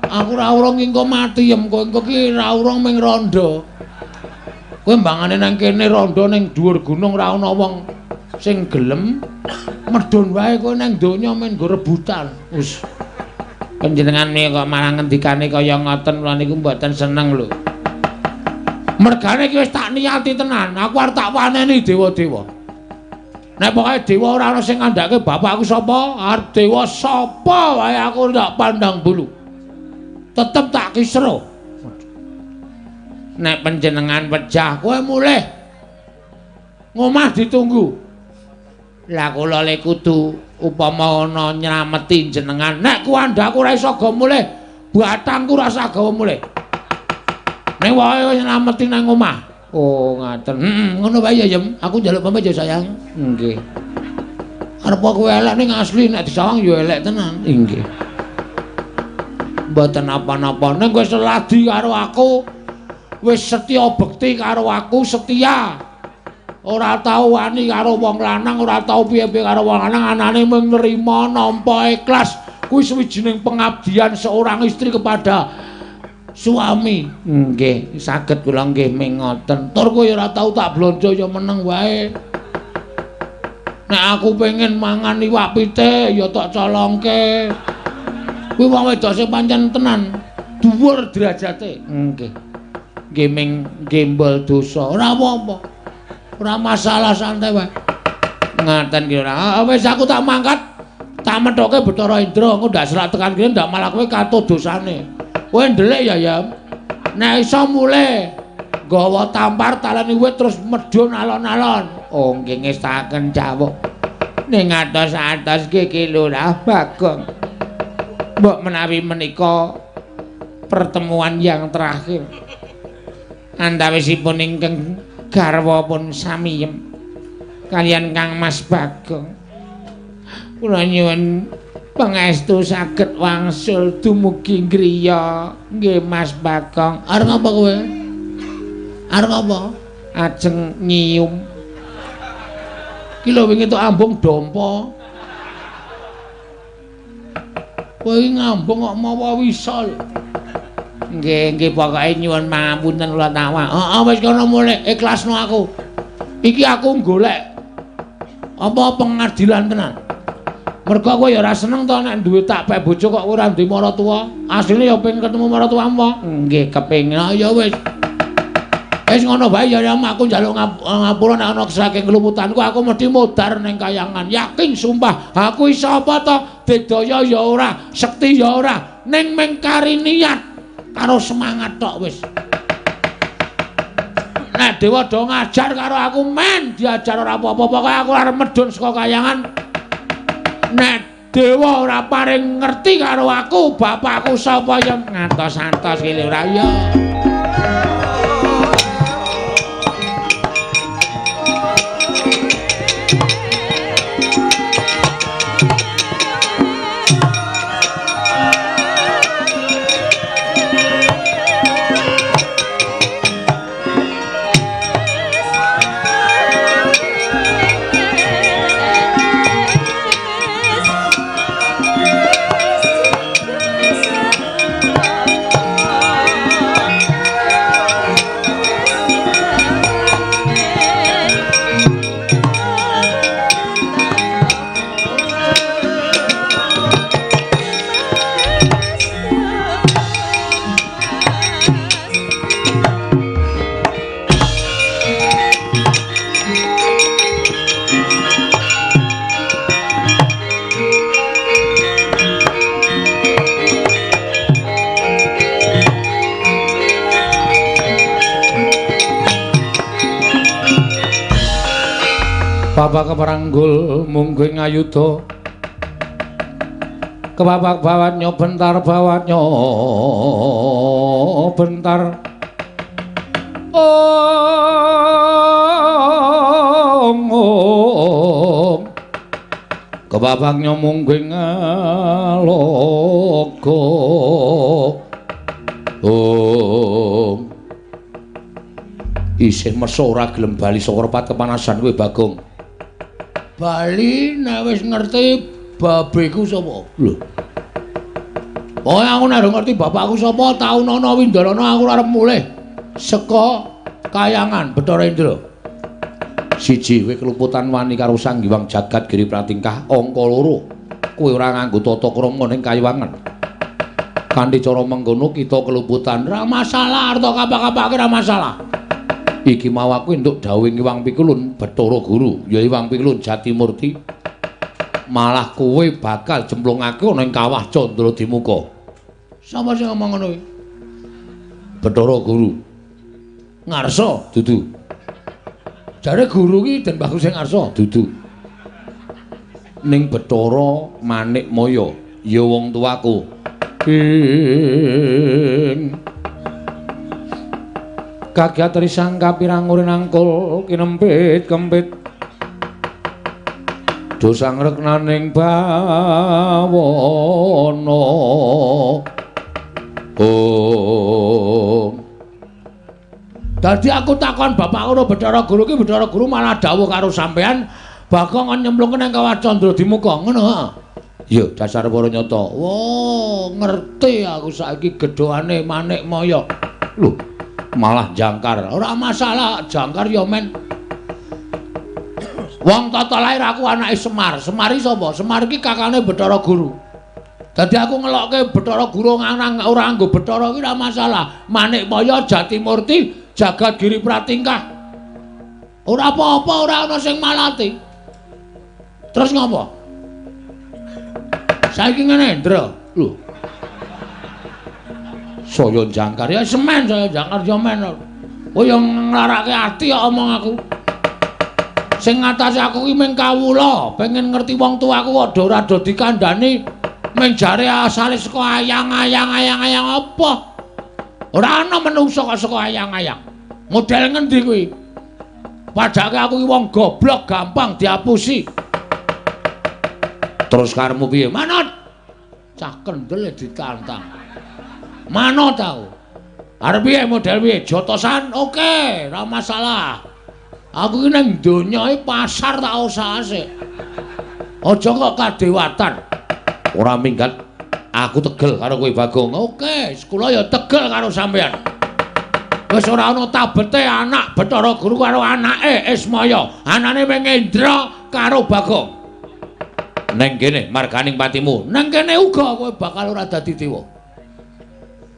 Aku ora urung engko mati yem kowe engko ki ora urung ming rondo. Kowe mbangane nang kene rondo ning dhuwur gunung ora ana wong sing gelem medhun wae kowe nang donya men nggo rebutan. Wis. Panjenengan kok malah ngendikane kaya ngoten kula niku mboten seneng lho. Mergane iki wis tak niati tenan, aku arep tak waneni dewa-dewa. Nek pokoke dewa ora ana sing ngandhake bapakku sapa, arep dewa sapa wae aku ndak pandang bulu. Tetep tak kisro. Nek panjenengan pejah kowe mulih. Ngomah ditunggu. Lah kula le kudu upama ana nylameti jenengan. Nek kuandhaku ora iso go mulih, batangku ora usah gawa mulih. Nek wae wis nylameti nang omah. Oh, ngaten. Heeh, ngono wae ya, Yem. Aku njaluk pamit ya, sayang. Nggih. Arep kowe elek ning asli nek disawang ya elek tenan. Nggih. Mboten napa-napa. Ning kowe seladi karo aku, wis setya bekti karo aku, setia. Ora tau wani karo wong lanang, ora tau piye-piye karo wong lanang, anane mung nrima nampa ikhlas. Kuwi suwijining pengabdian seorang istri kepada suami. Nggih, saged kula nggih ming ngoten. Tur kowe ora tau tak blonjo ya meneng wae. Nek aku pengen mangan iwak pitik ya tak colongke. Kuwi wong wedok sing pancen tenan dhuwur derajate. Nggih. Nggih ming gembol dosa. Ora apa-apa. Ora masalah, santai wae. Ngaten ki ora. Wis aku tak mangkat. Tak methoke Bathara Indra, engko ndak selak tekan kene ndak malah kowe katut dosane. Kowe ndelik ya, ya. Nek iso mulih nggawa tampar taleni wit terus medhun alon-alon. Oh nggih ngestaken cawuk. Ning atos-atos nggih Ki Lurah Bagong. Mbok menawi menika pertemuan yang terakhir. Antawisipun ingkang garwa pun samiyem kaliyan Kang Mas Bagong. Kula nyuwun pangestu saged wangsul dumugi griya nggih Mas Bagong. Arep apa kowe? Arep apa? Ajeng nyium. Ki lho wingi tok ambung dompa. Kowe iki ngambung kok mawa wisol. Nggih, nggih pokoke nyuwun pangapunten kula tawak. Heeh wis kono mulih ikhlasno aku. Iki aku golek apa pengadilan tenan. Mergo kowe ya ora seneng to nek duwe tak pek bojo kok ora duwe maratuwa. Asline ya pengen ketemu maratuwamu. Nggih, kepengin. Ya wis. Wis ngono bae ya aku njaluk ngapura nek ana saking keluputanku aku mesti modar ning kayangan. Yakin sumpah, aku iso apa to? Digdaya ya ora, sekti ya ora, ning mung kari niat karo semangat tok wis. Nek dewa do ngajar karo aku men diajar ora apa-apa, pokoke aku arep medhun saka kayangan. Nek dewa ora paring ngerti karo aku, bapakku sapa ya ngantos-antos ki ora ya. Bapak keperanggul mungguing ayuda kepapak bawatnya bentar bawatnya bentar om om kepapaknya mungguing aloga om isih meso ora gelem bali saka repat kepanasan kowe Bagong. Bali nek wis ngerti babeku sapa. Lho. Pokoke aku nek ngerti bapakku sapa, taunana windarana aku arep mulih saka kayangan Bathara Indra. Siji kowe keluputan wani karo Sang Hyang Jagat Giri Pratingkah, angka loro kowe ora nganggo tata krama ning kayiwangan. Kanthi cara mengkono kita keluputan ora masalah, arta kapak-kapake ora masalah. Iki mau aku entuk dawuhing Hyang Pikulun Bathara Guru, ya Hyang Pikulun Jatimurti. Malah kowe bakal jemplungake ana ing kawah Candra Dimuka. Sapa sing ngomong ngono kuwi? Bathara Guru. Ngarsa dudu. Jare guru ki Den Bagus sing ngarsa dudu. Ning Bathara Manikmaya ya wong tuaku. Ing kagiat risang kapirang nangkul kinempit kempit dosang reknaning bawana. Oh. Dadi aku takon bapak ngono Bathara Guru ki, Bathara Guru malah dawuh karo sampean Bagong nyemplungke nang kawah Candra Dimuka ngono heeh. Ya dasar para nyata. Wah, ngerti aku saiki gedhoane Manikmaya. Lho, malah jangkar. Ora masalah, jangkar ya men. Wong tata lahir aku anake Semar. Semar iki sapa? Semar iki kakane Bathara Guru. Dadi aku ngelokke Bathara Guru nganang ora nganggo Bathara iki ora masalah. Manikmaya Jatimurti Jagat Giri Pratingkah. Ora apa-apa, ora ana sing malati. Terus ngopo? Saiki ngene, Ndra. Lho. Saya jangkar ya semen, saya jangkar ya men. Kowe yo nglarake ati kok omong aku. Sing ngatasi aku ki mung kawula, pengen ngerti wong tuaku kok ora do dikandhani mung jare asale saka ayang-ayang apa? Ora ana menungsa kok saka ayang-ayang. Model ngendi kuwi? Padake aku ki wong goblok gampang diapusi. Terus karepmu piye? Manut. Cah kendel ditantang. Manut aku. Arep piye model piye? Jotosan oke, ora masalah. Aku ki ning donya iki pasar tak usahake. Aja kok kadewatan. Ora minggat. Aku tegel karo kowe Bagong. Oke, kula ya tegel karo sampean. Wis ora ana tabete anak Bathara Guru karo anake Ismaya. Anane mung Indra karo Bagong. Neng kene marganing patimu. Neng kene uga kowe bakal ora dadi dewa.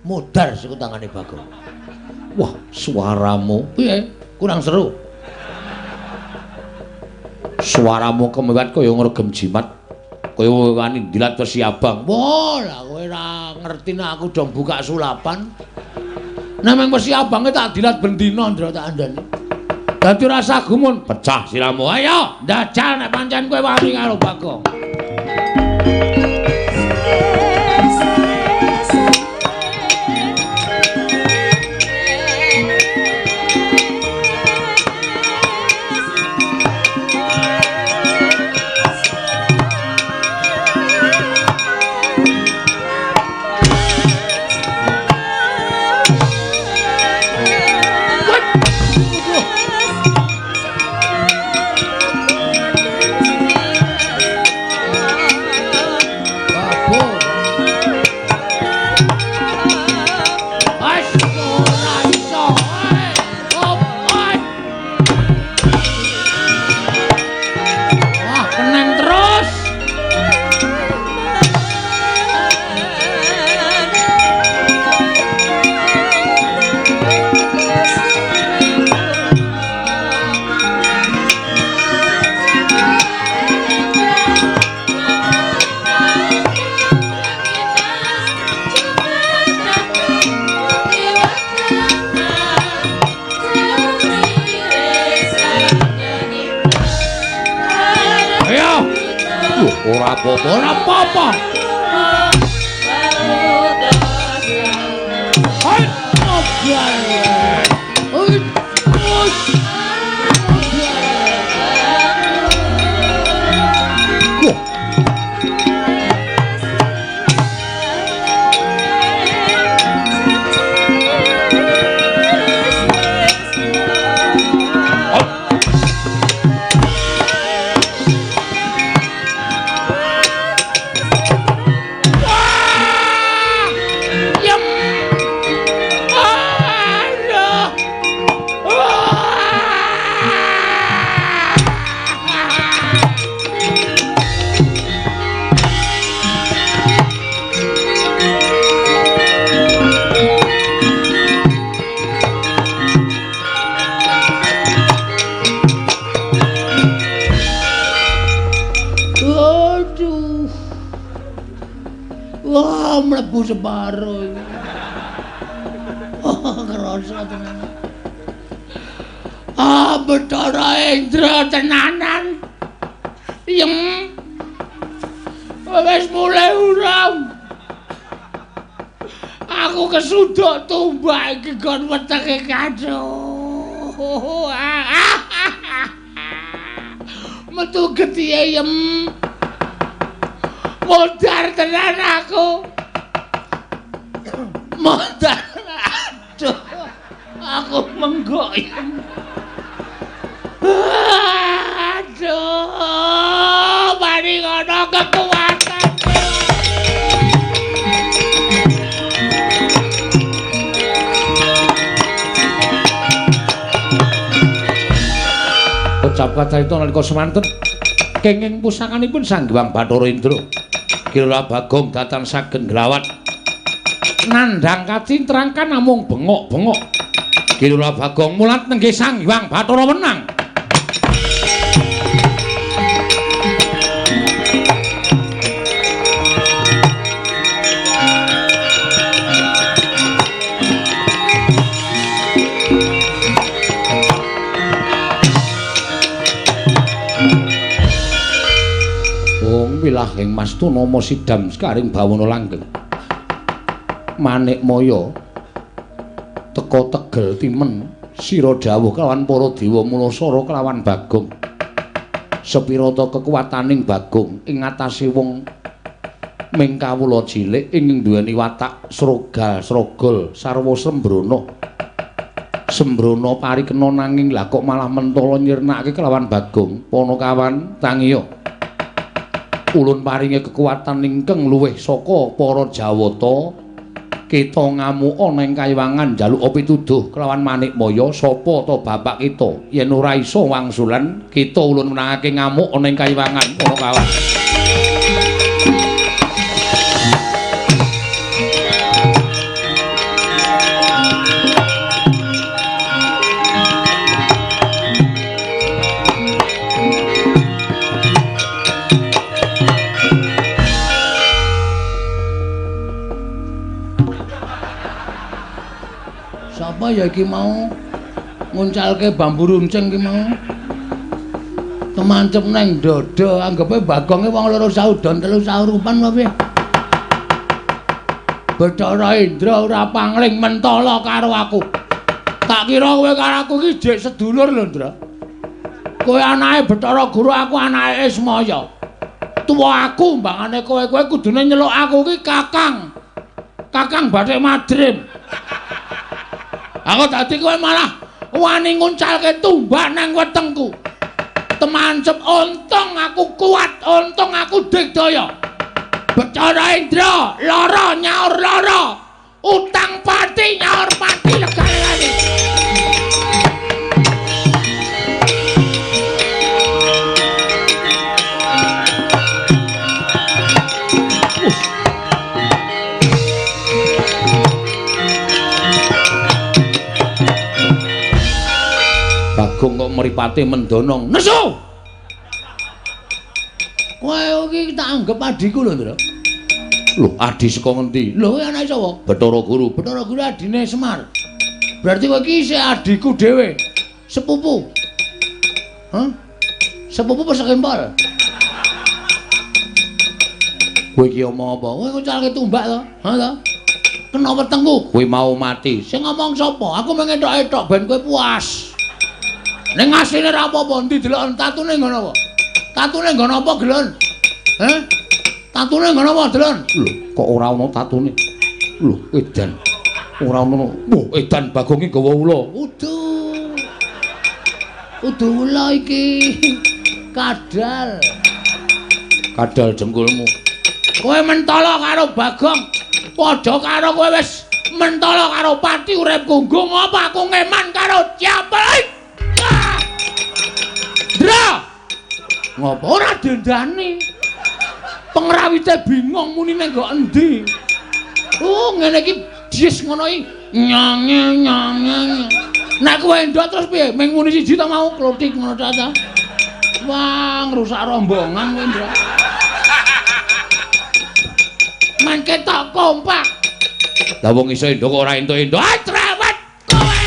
Modar siku tangane Bagong. Wah, suaramu piye? Kurang seru. Suaramu kemewat kaya ngregem jimat. Kaya wani ndilat wesi abang. Wah, lah kowe ora ngerti nek aku dong buka sulapan. Nek mung wesi abange tak dilat bendina Ndra tak andani. Dadi rasa gumun, pecah siramu. Ayo, ndajal nek pancen kowe wani karo Bagong. Ora apa-apa, ora apa-apa. Wah, mlebu separo iki. Oh, kerasa tenan. Ah, Bathara Indra tenanan. Yem. Wis mulai uram. Aku kesuduk tumbak iki gon wetenge kaduh. Metu getihe yem. Modar tenan aku. Modar. Aduh. Aku menggok. Aduh. Mari ngono kekuatan. Kacap kacarita nalika semanten kenging pusakanipun Sang Hyang Bathara Indra. Ki Lurah Bagong datan saged nglawat nandhang kacintrang kan namung bengok-bengok. Ki Lurah Bagong mulat nenggih Sang Hyang Bathara wenang. Wilahing mastuna sidam sekaring bawana langgeng. Manik maya teka tegel timen sira dawuh kelawan para dewa mulasara kelawan Bagong. Sepirata kekuwataning Bagong ing ngatasé wong ming kawula cilik ing duweni watak srogal-srogol sarwa sembrana. Sembrana parikena nanging lah kok malah mentala nyirnake kelawan Bagong. Panakawan tangiya. Ulun paringi kekuatan ingkang luwih saka para Jawata. Kita ngamuka nang kayiwangan njaluk pituduh kelawan Manikmaya sapa ta bapak kita. Yen ora iso wangsulan kita ulun menangake ngamuk nang kayiwangan para kawan. Sapa ya iki mau nguncalke bambu runcing iki mau? Temancep nang dada, anggepe Bagonge wong loro saudon telu saurupan apa piye? Bathara Indra ora pangling mentala karo aku. Tak kira kowe karo aku iki jek sedulur lho, Ndra. Kowe anake Bathara Guru, aku anake Ismaya. Tuwa aku mbangane kowe, kowe kudune nyeluk aku iki Kakang. Kakang Bathik Madrim. Aku dadi kowe malah wani nguncalke tumbak nang wetengku. Temancep untung aku kuat, untung aku digdaya. Bathara Indra lara nyaur lara, utang pati nyaur pati legane. Bagong kok mripate mendonong. Nesu. Kowe iki tak anggep adhiku lho, Ndra. Lho, adhi saka ngendi? Lho, kowe anake sapa? Bathara Guru. Bathara Guru adine Semar. Berarti kowe iki isih adhiku dhewe. Sepupu. Hah? Sepupu apa sekempol? Kowe iki omong apa? Kowe nguncalke tumbak to? Ha to? Kena wetengku. Kowe mau mati. Sing ngomong sapa? Aku mung entok-entok ben kowe puas. Ning asline ra apa-apa, endi deloken tatune nggon apa? Tatune nggon apa, Gelon? Heh? Tatune nggon apa, Delon? Lho, kok ora ana tatune? Lho, edan. Ora ana. Wah, edan Bagong iki gawa ula. Udu. Udu ula iki. Kadal. Kadal jengkulmu. Kowe mentala karo Bagong. Padha karo kowe wis mentala karo pati uripku. Nggo ngapa aku ngeman karo siapa? Ndra. Ngopo ora dendani? Pengrawite bingung muni nang nggo endi. Oh, ngene iki jis ngono iki. Nyange nyange. Nek kowe endok terus piye? Ming muni siji ta mau klothik ngono ta ta. Wah, ngrusak rombongan kowe, Ndra. Men ketok kompak. Lah wong iso endok kok ora entuk-entuk. Ah, cerewet kowe.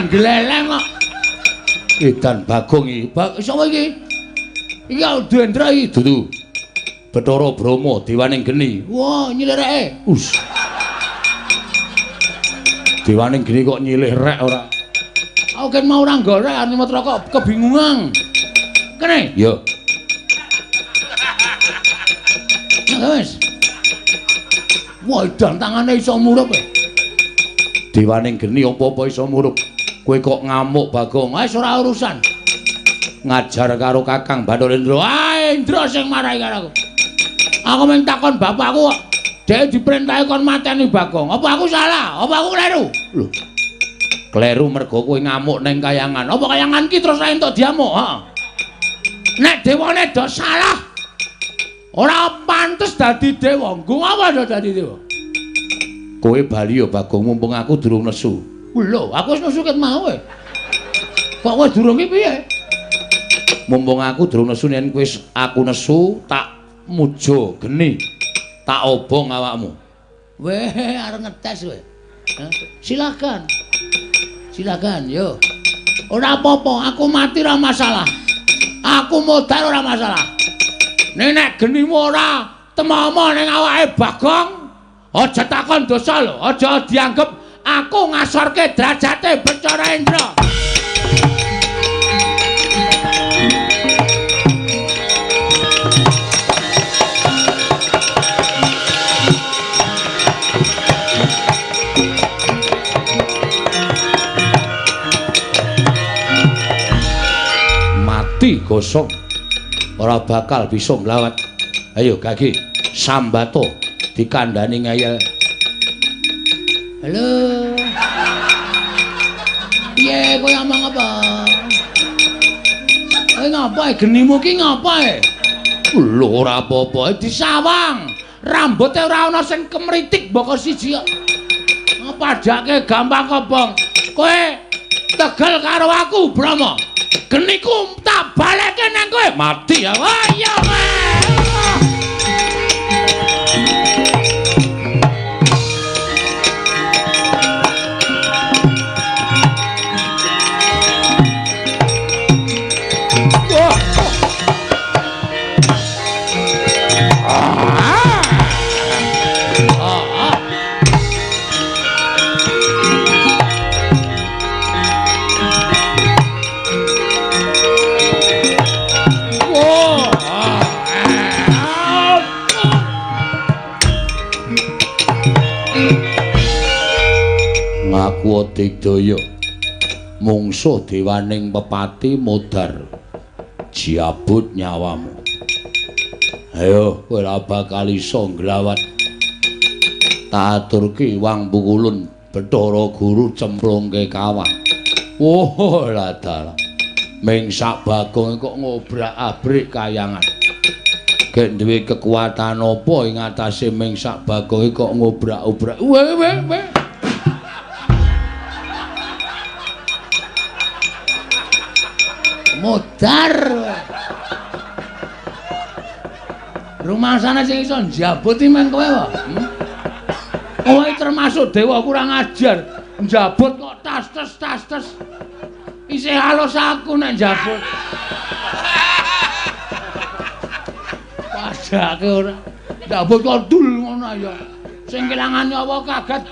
Gleleng kok. Edan Bagong iki. Sapa iki? Iki Dendra iki. Dudu. Bathara Brahma dewaning geni. Wah, nyilih reke. Us. Dewaning geni kok nyilih rek ora? Aku kan mau ora golek arep nyemot rokok kebingungan. Kene? Ya. wis. Wah, edan tangane iso murup. Dewaning geni apa-apa iso murup. Kowe kok ngamuk Bagong? Wis ora urusan. Ngajar karo Kakang Bathara Indra. Ah, Indra sing marahi karo aku. Aku mung takon bapakku kok dhek diperintahi kon mateni Bagong. Apa aku salah? Apa aku kleru? Lho. Kleru mergo kowe ngamuk ning kayangan. Apa kayangan ki terus ra entuk diamuk? Heeh. Nek dewane do salah, ora pantes dadi dewa. Nggo apa do dadi dewa? Kowe bali ya Bagong, mumpung aku durung nesu. Lho, aku wis nesu ket mau e. Kok kowe durung ki piye? Mumpung aku durung nesu, yen kowe aku nesu tak mujo geni. Tak obong awakmu. Weh, arep ngetes kowe. Silakan. Silakan, yo. Ora apa-apa, aku mati ora masalah. Aku modar ora masalah. Nek genimu ora temomo ning awake Bagong, aja takon dosa lho, aja dianggep aku ngasorke derajate Bathara Indra. Mati gosong, ora bakal bisa nglawat. Ayo gagi sambato dikandani ngeyel. Halo. Piye kowe ngomong apa? Kowe ngapa genimu ki ngapa e? Lho ora apa-apa, disawang. Rambuté ora ana sing kemritik mboko siji kok. Padhake gampang kobong. Kowe tegel karo aku, Brahma. Geniku tak balekke nang kowe. Mati ya. Wah iya kowe. Ngaku digdaya mungsuh dewaning pepati modar jabut nyawamu. Ayo kowe ora bakal iso nglawat. Tak aturke wang pukulun Bathara Guru cemplungke kawah. Wah, lah dalah. Ming sak Bagong kok ngobrak-abrik kayangan. Gek duwe kekuatan apa ing atase ming sak Bagong kok ngobrak-obrak. Weh weh weh. Modar. Rumasane sing iso njabut iki men kowe wae. Kowe termasuk dewa kurang ajar. Njabut kok tas-tes tas-tes. Isih halus aku nek njabut. Padake ora. Njabut kok dul ngono ya. Sing kelangan nyawa kaget.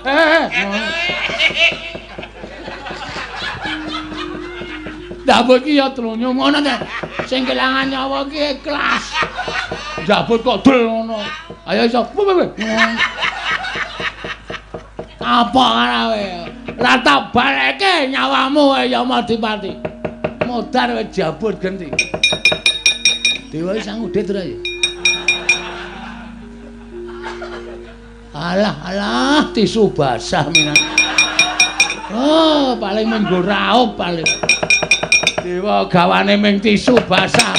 Njabut ki ya trunyo ngono ta. Sing kelangan nyawa ki ikhlas. Njabut kok dul ngono. Ayo iso. Apa karawe? Ora tak baleke nyawamu Yamadipati. Modar wis jabut genti. Dewa sang udit ora ya? Alah alah tisu basah minan. Oh, paling menggo raup paling. Dewa gawane ming tisu basah.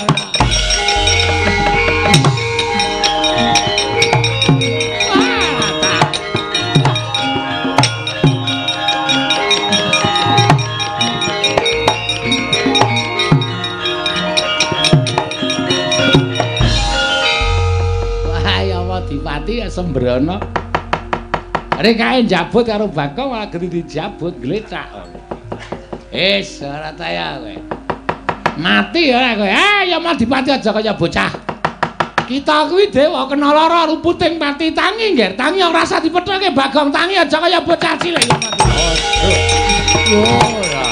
Wah, Yamadipati ya sembrono. Rek kae njabut karo Bagong malah genti dijabut glecak. Wis ora taya kowe. Mati ora kowe. Eh Yamadipati aja kaya bocah. Kita kuwi dewa kena lara ruputing pati tangi ngger. Tangi ora usah dipethoke Bagong, tangi aja kaya bocah cilik Yamadipati. Ora.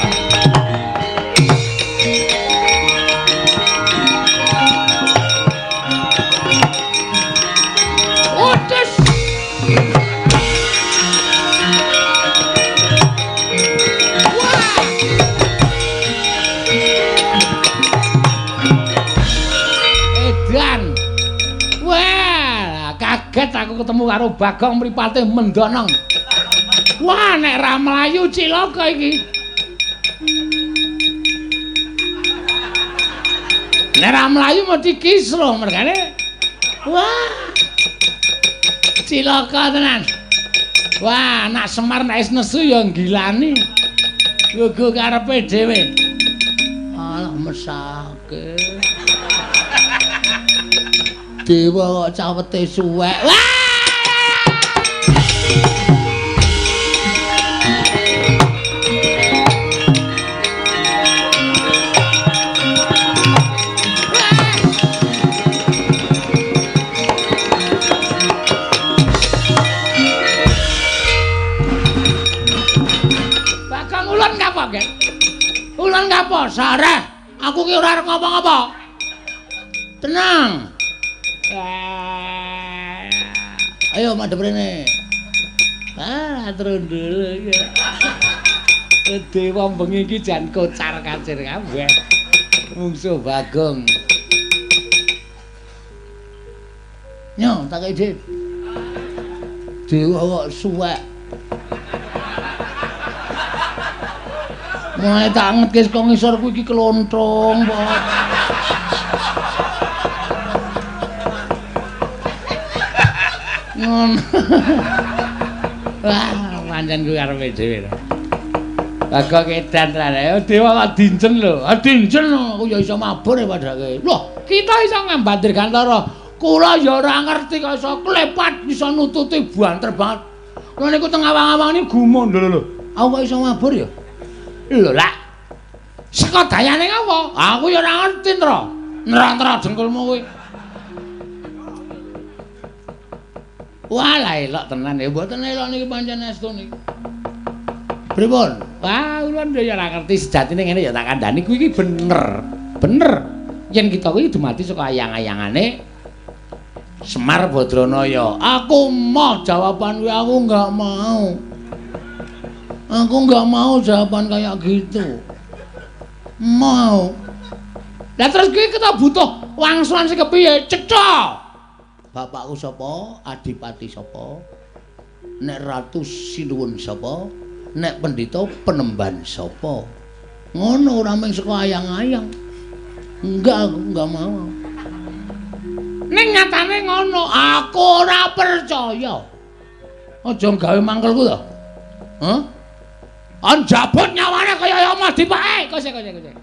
karo Bagong mripate mendonong. Wah, nek ra mlayu cilaka iki. Nek ra mlayu mesti kisruh mergane. Wah. Cilaka tenan. Wah, anak Semar nek wis nesu ya nggilani. Gugu karepe dhewe. Alah mesake. Dewa kok cawete suwek. Wah! Bagong ulun kapok, Gek? Ulun kapok, sareh. Aku ki ora arep ngapa-ngapa. Tenang. Ayo madhep rene. Ah, trundul iki. Dewa bengi iki jan kocar-kacir kabeh. Mungsuh Bagong. Nyo, tak kei dhit. Dewa kok suwek. Mulai tak angetke saka ngisor kuwi iki klonthong, Pak. Ngono. Wah, pancen kuwi karepe dhewe to. Bagong edan tenan. Ayo dewa kok dinjen lho. Ah dinjen aku ya iso mabur padake. Loh, kita iso ngambat dirgantara. Kula ya ora ngerti kok iso klepat iso nututi banter banget. Kula niku teng awang-awang niku gumun lho lho. Aku kok iso mabur ya? Lho lah. Saka dayane ngapa? Aku ya ora ngerti, Ntra. Ntra-ntra dengkulmu kuwi. Wah, lah elok tenan ya. Mboten elok niki pancen estu niki. Pripun? Wah, ulun ya ora ngerti sejatine ngene ya tak kandhani kuwi iki bener. Bener. Yen kita kuwi dumadi saka ayang-ayangane Semar Badranaya. Aku moh jawaban kuwi, aku enggak mau. Aku enggak mau jawaban kayak gitu. Mau. Lah terus kuwi kita butuh wangsulan sing kepiye? Cetha. Bapakku sapa? Adipati sapa? Nek ratu sinuwun sapa? Nek pendhita penemban sapa? Ngono ora mung saka ayang-ayang. Enggak, aku enggak mau. Ning nyatane ngono, aku ora percaya. Aja gawe mangkelku to. Hah? Anjabut nyawane kaya omah dipake. Kosek kosek kosek.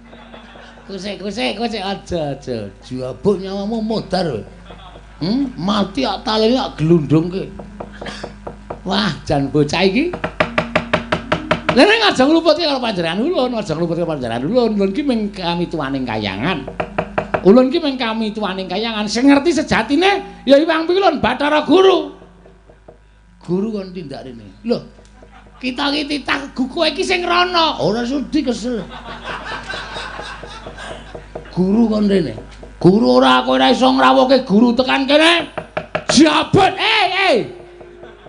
Kosek kosek kosek aja aja. Jabut nyawamu modar. Mati ak talene ak glundungke. Wah, jan bocah iki. Lha nek aja ngluputke karo panjenengan ulun, aja ngluputke panjenengan ulun. Ulun ki mung kamituwaning kayangan. Ulun ki mung kamituwaning kayangan. Sing ngerti sejatine ya Hyang Pilun Bathara Guru. Guru kon tindak rene. Lho, kita ki titah kowe iki sing rono. Ora sudi kesel. Guru kon rene. Guru ora kowe ora iso ngrawuhke guru tekan kene. Jabut. Eh.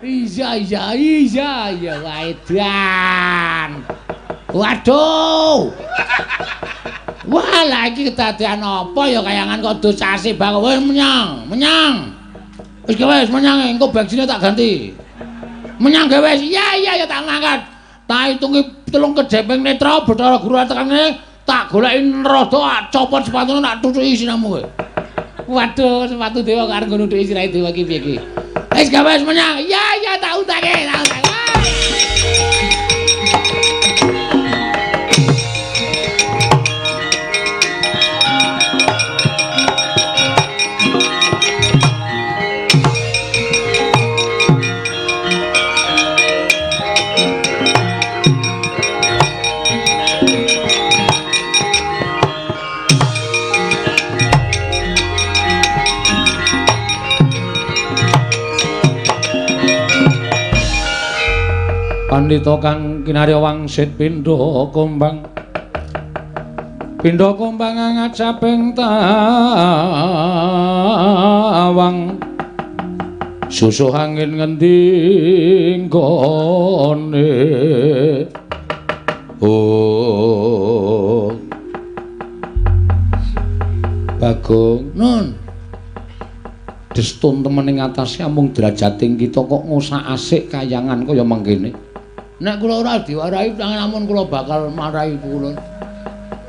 Iya iya iya iya waedan. Waduh. Wah, lah iki kedadean apa ya kayangan kok dosase bang. Wis menyang, menyang. Wis wis menyang engko bensinnya tak ganti. Menyang gawe wis. Iya iya ya tak ngangkat. Tak hitungi telung kejeping netra Bathara Guru tekan kene. Tak goleki rada copot sepatune tak tutuki siramu kowe. Waduh, sepatu dewa kok arep nggo nutuki sirahe dewa iki piye iki? Wis gawe wis menyang. Iya iya tak utake, tak utake. Pandhita kang kinarya wangsit pindha kumbang. Pindha kumbang ngajaping tawang. Susuh angin ngendi nggone. Oh. Bagong, Nun. Pedes temen ing atase amung derajating kita kok ngosak-asik kayangan kaya mangkene. Nek kula ora diwarahi amun kula bakal marahi kula.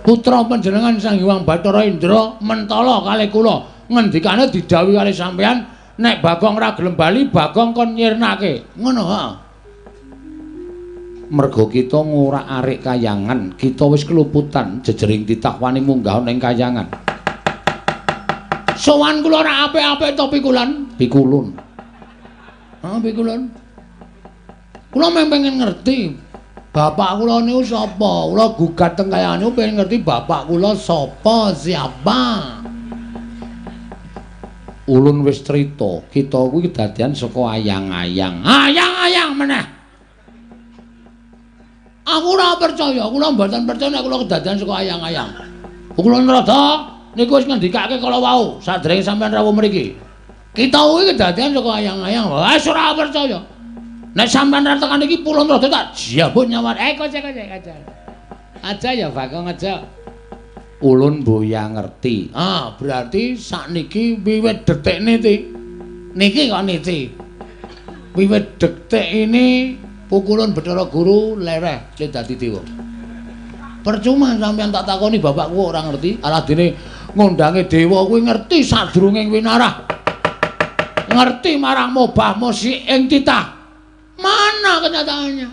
Putra panjenengan Sang Hyang Bathara Indra mentala kalih kula. Ngendikane didhawuhi kalih sampeyan nek Bagong ora gelem bali Bagong kon nyirnake. Ngono ha. Merga kita ngorak-arik kayangan, kita wis keluputan jejering titah wani munggah ning kayangan. Sowan kula ora apik-apik to pikulan? Pikulun. Ha pikulun. Kula mung pengen ngerti bapak kula niku sapa? Kula gugat teng kayangan niku pengen ngerti bapak kula sapa, siapa. Ulun wis crita, kita kuwi kedadian saka ayang-ayang. Ayang-ayang meneh. Aku ora percaya, kula mboten percaya nek kula kedadian saka ayang-ayang. Kula nrada niku wis ngendikake kala wau, sadèrènge sampeyan rawuh mriki. Kita kuwi kedadian saka ayang-ayang. Wis ora percaya. Nek sampeyan ra tekan iki pulun rada tak jabut nyawa. Kocek aja. Aja ya Bagong aja. Ulun boya ngerti. Ah, berarti sakniki wiwit detik niki. Niki kok niki. Wiwit detik ini pukulun Bathara Guru lereh le dadi dewa. Percuma sampeyan tak takoni bapakku ora ngerti. Aladene ngondange dewa kuwi ngerti sadurunge winarah. Ngerti marang mobah mosi ing titah. Mana kenyataannya?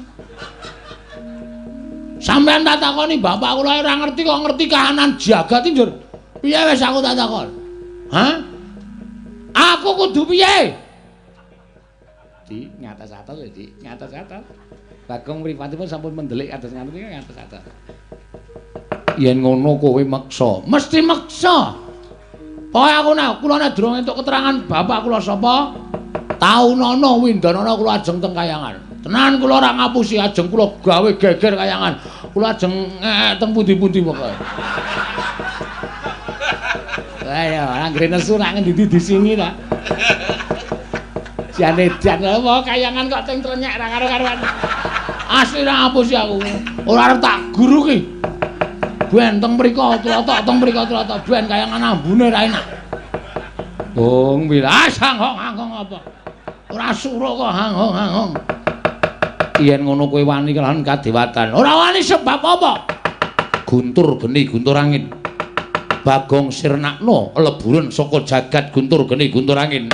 Sampeyan tak takoni bapak kula ora ngerti kok ngerti kahanan jagat njur. Piye wis aku tak takon? Hah? Aku kudu piye? Di ngatas-atas ya, Di, ngatas-atas. Bagong mripatipun sampun mendelik atas ngaten iki ngatas-atas. Yen ngono kowe meksa, mesti meksa. Pokoke aku nek kula nek durung entuk keterangan bapak kula sapa, taunana windanana kula ajeng teng kayangan. Tenan kula ora ngapusi, ajeng kula gawe geger kayangan. Kula ajeng teng pundi-pundi pokoke. Lah ya, anggere nesu nak ngendi disingi ta. Jane jan apa kayangan kok teng trenyek ra karo-karuan. Asli ra ngapusi aku. Ora arep tak guru ki. Ben teng mriko tlotok teng mriko tlotok ben kayangan ambune ra enak. Bung wilas hanghong-hanghong apa? Ora suruh kok hanghong-hanghong. Yen ngono kowe wani kelawan kadewatan. Ora wani sebab apa? Guntur geni guntur angin. Bagong sirnakno leburen saka jagat guntur geni guntur angin.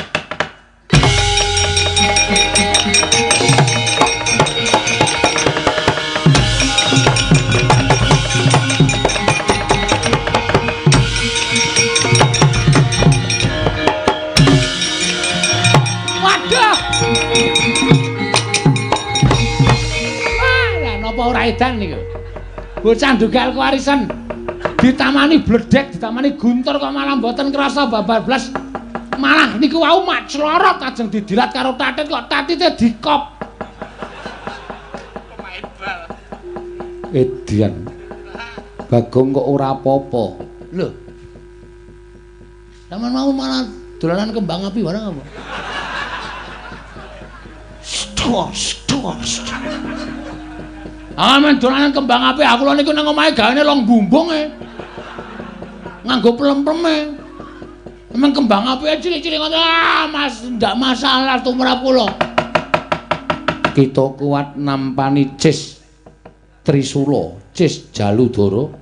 Ora edan niku. Bocah ndugal kewarisan ditamani bledek, ditamani guntur kok malah mboten krasa babar blas. Malah niku wau mak clorot ajeng didilat karo tatit kok tatite dikop. Pemain bal. Edan. Bagong kok ora apa-apa. Lho. Sampeyan mau malah dolanan kembang api barang apa? Stos, stos. Ah men dolanan kembang api aku lho niku nang omahe gawane long bumbung e. Nganggo plem-pleme. Emang kembang api cilik-cilik ngono ah Mas ndak masalah tumrap kula. Kita kuat nampani Cis Trisula, Cis Jaludara.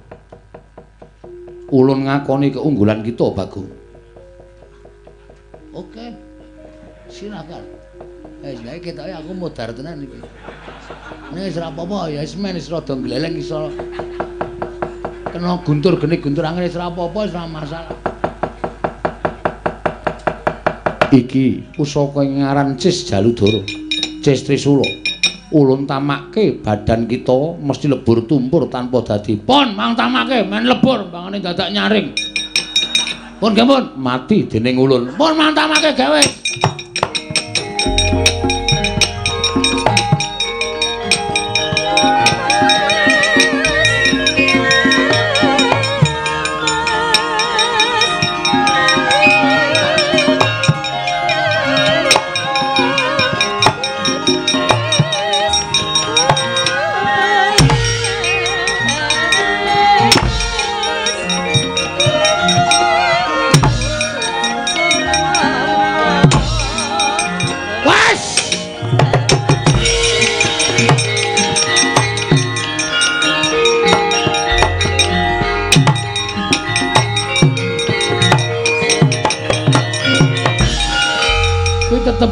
Ulun ngakoni keunggulan kita, Bagong. Oke. Silakan. Wis ketoke aku modar tenan iki. Nek wis ora apa-apa ya wis men wis rada gleleng iso kena guntur geni guntur angin wis ora apa-apa wis ora masalah. Iki pusaka ing ngaran Cis Jaludara, Cis Trisula. Ulun tamake badan kita mesti lebur tumpur tanpa dadi. Pun mang tamake men lebur mbangane dadak nyaring. Pun nggih pun mati dening ulun. Pun mang tamake gawe.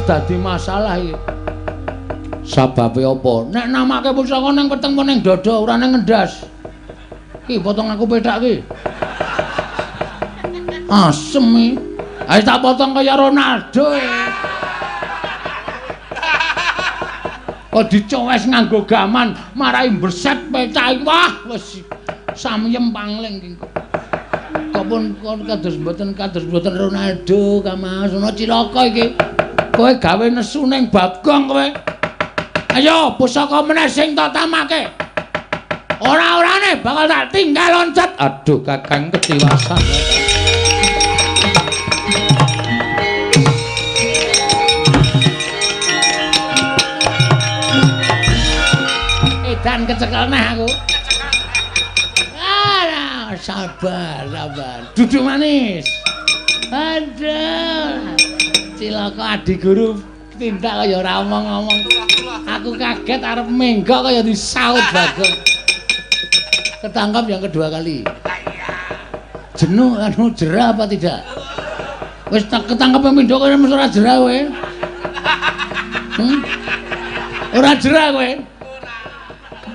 Dadi masalah iki. Sababe apa? Nek namake pusaka ning weteng apa ning dada ora ning ngendas. Ki potong aku pethak ki. Asem iki. Ayo tak potong kaya Ronaldo. Kok dicowes nganggo gaman marai mbreset pethak. Wah, wis samyem pangling ki. Kok pun kados mboten Ronaldo Kamas ana cilaka iki. Kowe gawe nesu ning Bagong kowe. Ayo pusaka meneh sing tak tamake. Ora-orane bakal tak tinggal loncat. Aduh Kakang ketiwasan. Edan kecekel neh aku. Ah, sabar, sabar. Duduk manis. Aduh. Cilaka adi guru tindak kaya ora omong-omong. Aku kaget arep menggok kaya disaut Bagong. Ketangkap yang kedua kali. Jenuh anu jerah apa tidak? Wis tak ketangkep pindho kowe mesti ora jerah kowe. Ora jerah kowe.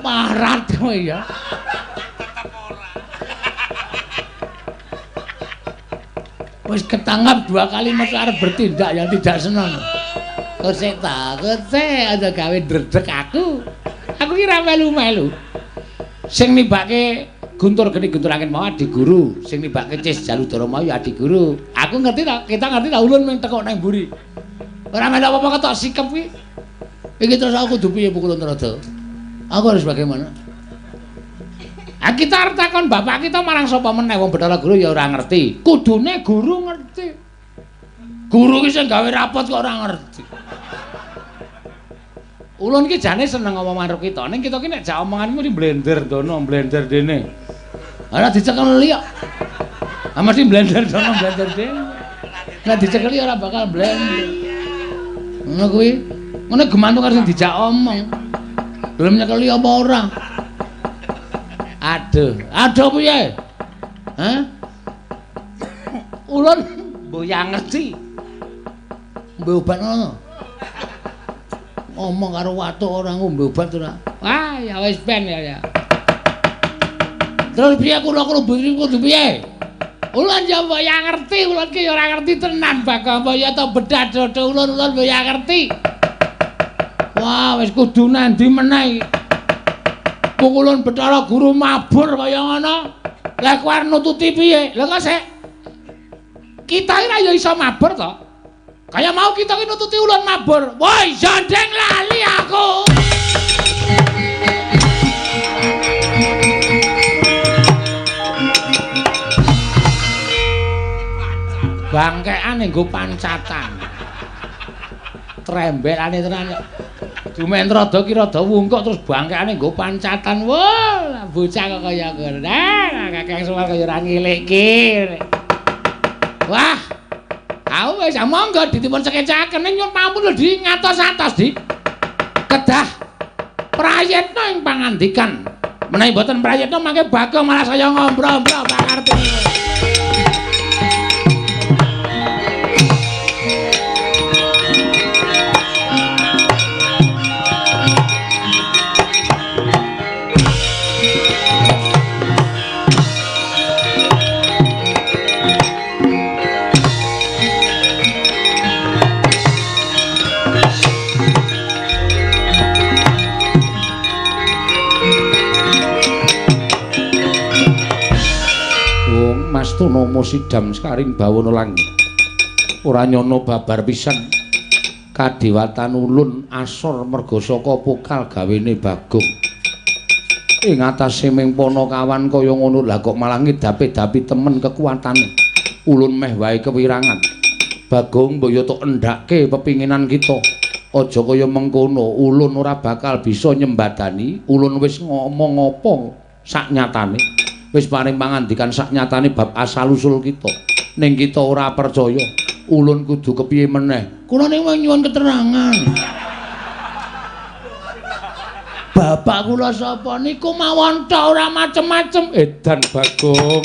Parat kowe ya. Wis ketangkap dua kali mesti arep bertindak yang tidak seneng. Kosek ta, kosek aja gawe ndredeg aku. Aku ki ra melu-melu. Sing nibake Guntur Geni Guntur Angin mau adi guru, sing nibake Cis Jaludara mau ya adi guru. Aku ngerti ta, kita ngerti ta ulun mung tekok nang mburi. Ora melu apa-apa ketok sikep kuwi. Iki terus aku kudu piye Pukulun Trada? Aku harus bagaimana? Ah kita arep takon bapak kita marang sapa meneh wong Bathara Guru ya ora ngerti. Kudune guru ngerti. Guru ki sing gawe rapot kok ora ngerti. Ulun ki jane seneng ngomong karo kita, ning kita ki nek jak omongan mesti blender dono, blender dene. Ora dicekeli kok. Ah mesti blender dono, blender dene. Nek dicekeli ora bakal blender. Ngono kuwi. Ngono gemantung karo sing dijak omong. Gelem nyekeli apa ora? Aduh, aduh piye? Hah? Ulun mboyang ngerti. Ngombe obat ngono. Ngomong karo watuk ora ngombe obat ora. Wah, ya wis ben ya. Terus piye kula kudu piye? Ulun ya mboyang ngerti, ulun ki ya ora ngerti tenan Bagong ya to bedah dodo ulun ulun mboyang ngerti. Wah, wis kudu nandi meneh. Pukulun Bathara Guru mabur kaya ngono. Lah kowe arep nututi piye? Lah kok sik. Kita iki ra ya iso mabur to. Kaya mau kita ki nututi ulun mabur. Woi, jandeng lali aku. Bangkean nggo pancatan. Trembelane tenan kok. Dumen rada ki rada wungkuk terus bangkeane nggo pancatan. Wah, bocah kok kaya ngono. Nah, Kakang Semar kaya ora ngilikke. Wah. Aku wis monggo dipun sekecaken ning nyuwun pampun lho di ngatos-atos di. Kedah prayitna ing pangandikan. Menawi mboten prayitna mangke Bagong malah saya ngombro-ombro pakarti. Mastuna sidam sekaring bawana langit. Ora nyana babar pisan. Kadewatan ulun asor merga saka pokal gawene Bagong. Ing atase ming panakawan kaya ngono lah kok malah ngedapi-dapi temen kekuatane. Ulun meh wae kewirangan. Bagong mbok yo tok endhake pepinginan kita. Aja kaya mengkono, ulun ora bakal bisa nyembadani. Ulun wis ngomong apa sak nyatane. Wis paring pangandikan sak nyatane bab asal usul kita. Ning kita ora percaya. Ulun kudu kepiye meneh? Kula ning nyuwun keterangan. Bapak kula sapa niku mawon tok ora macem-macem. Edan Bagong.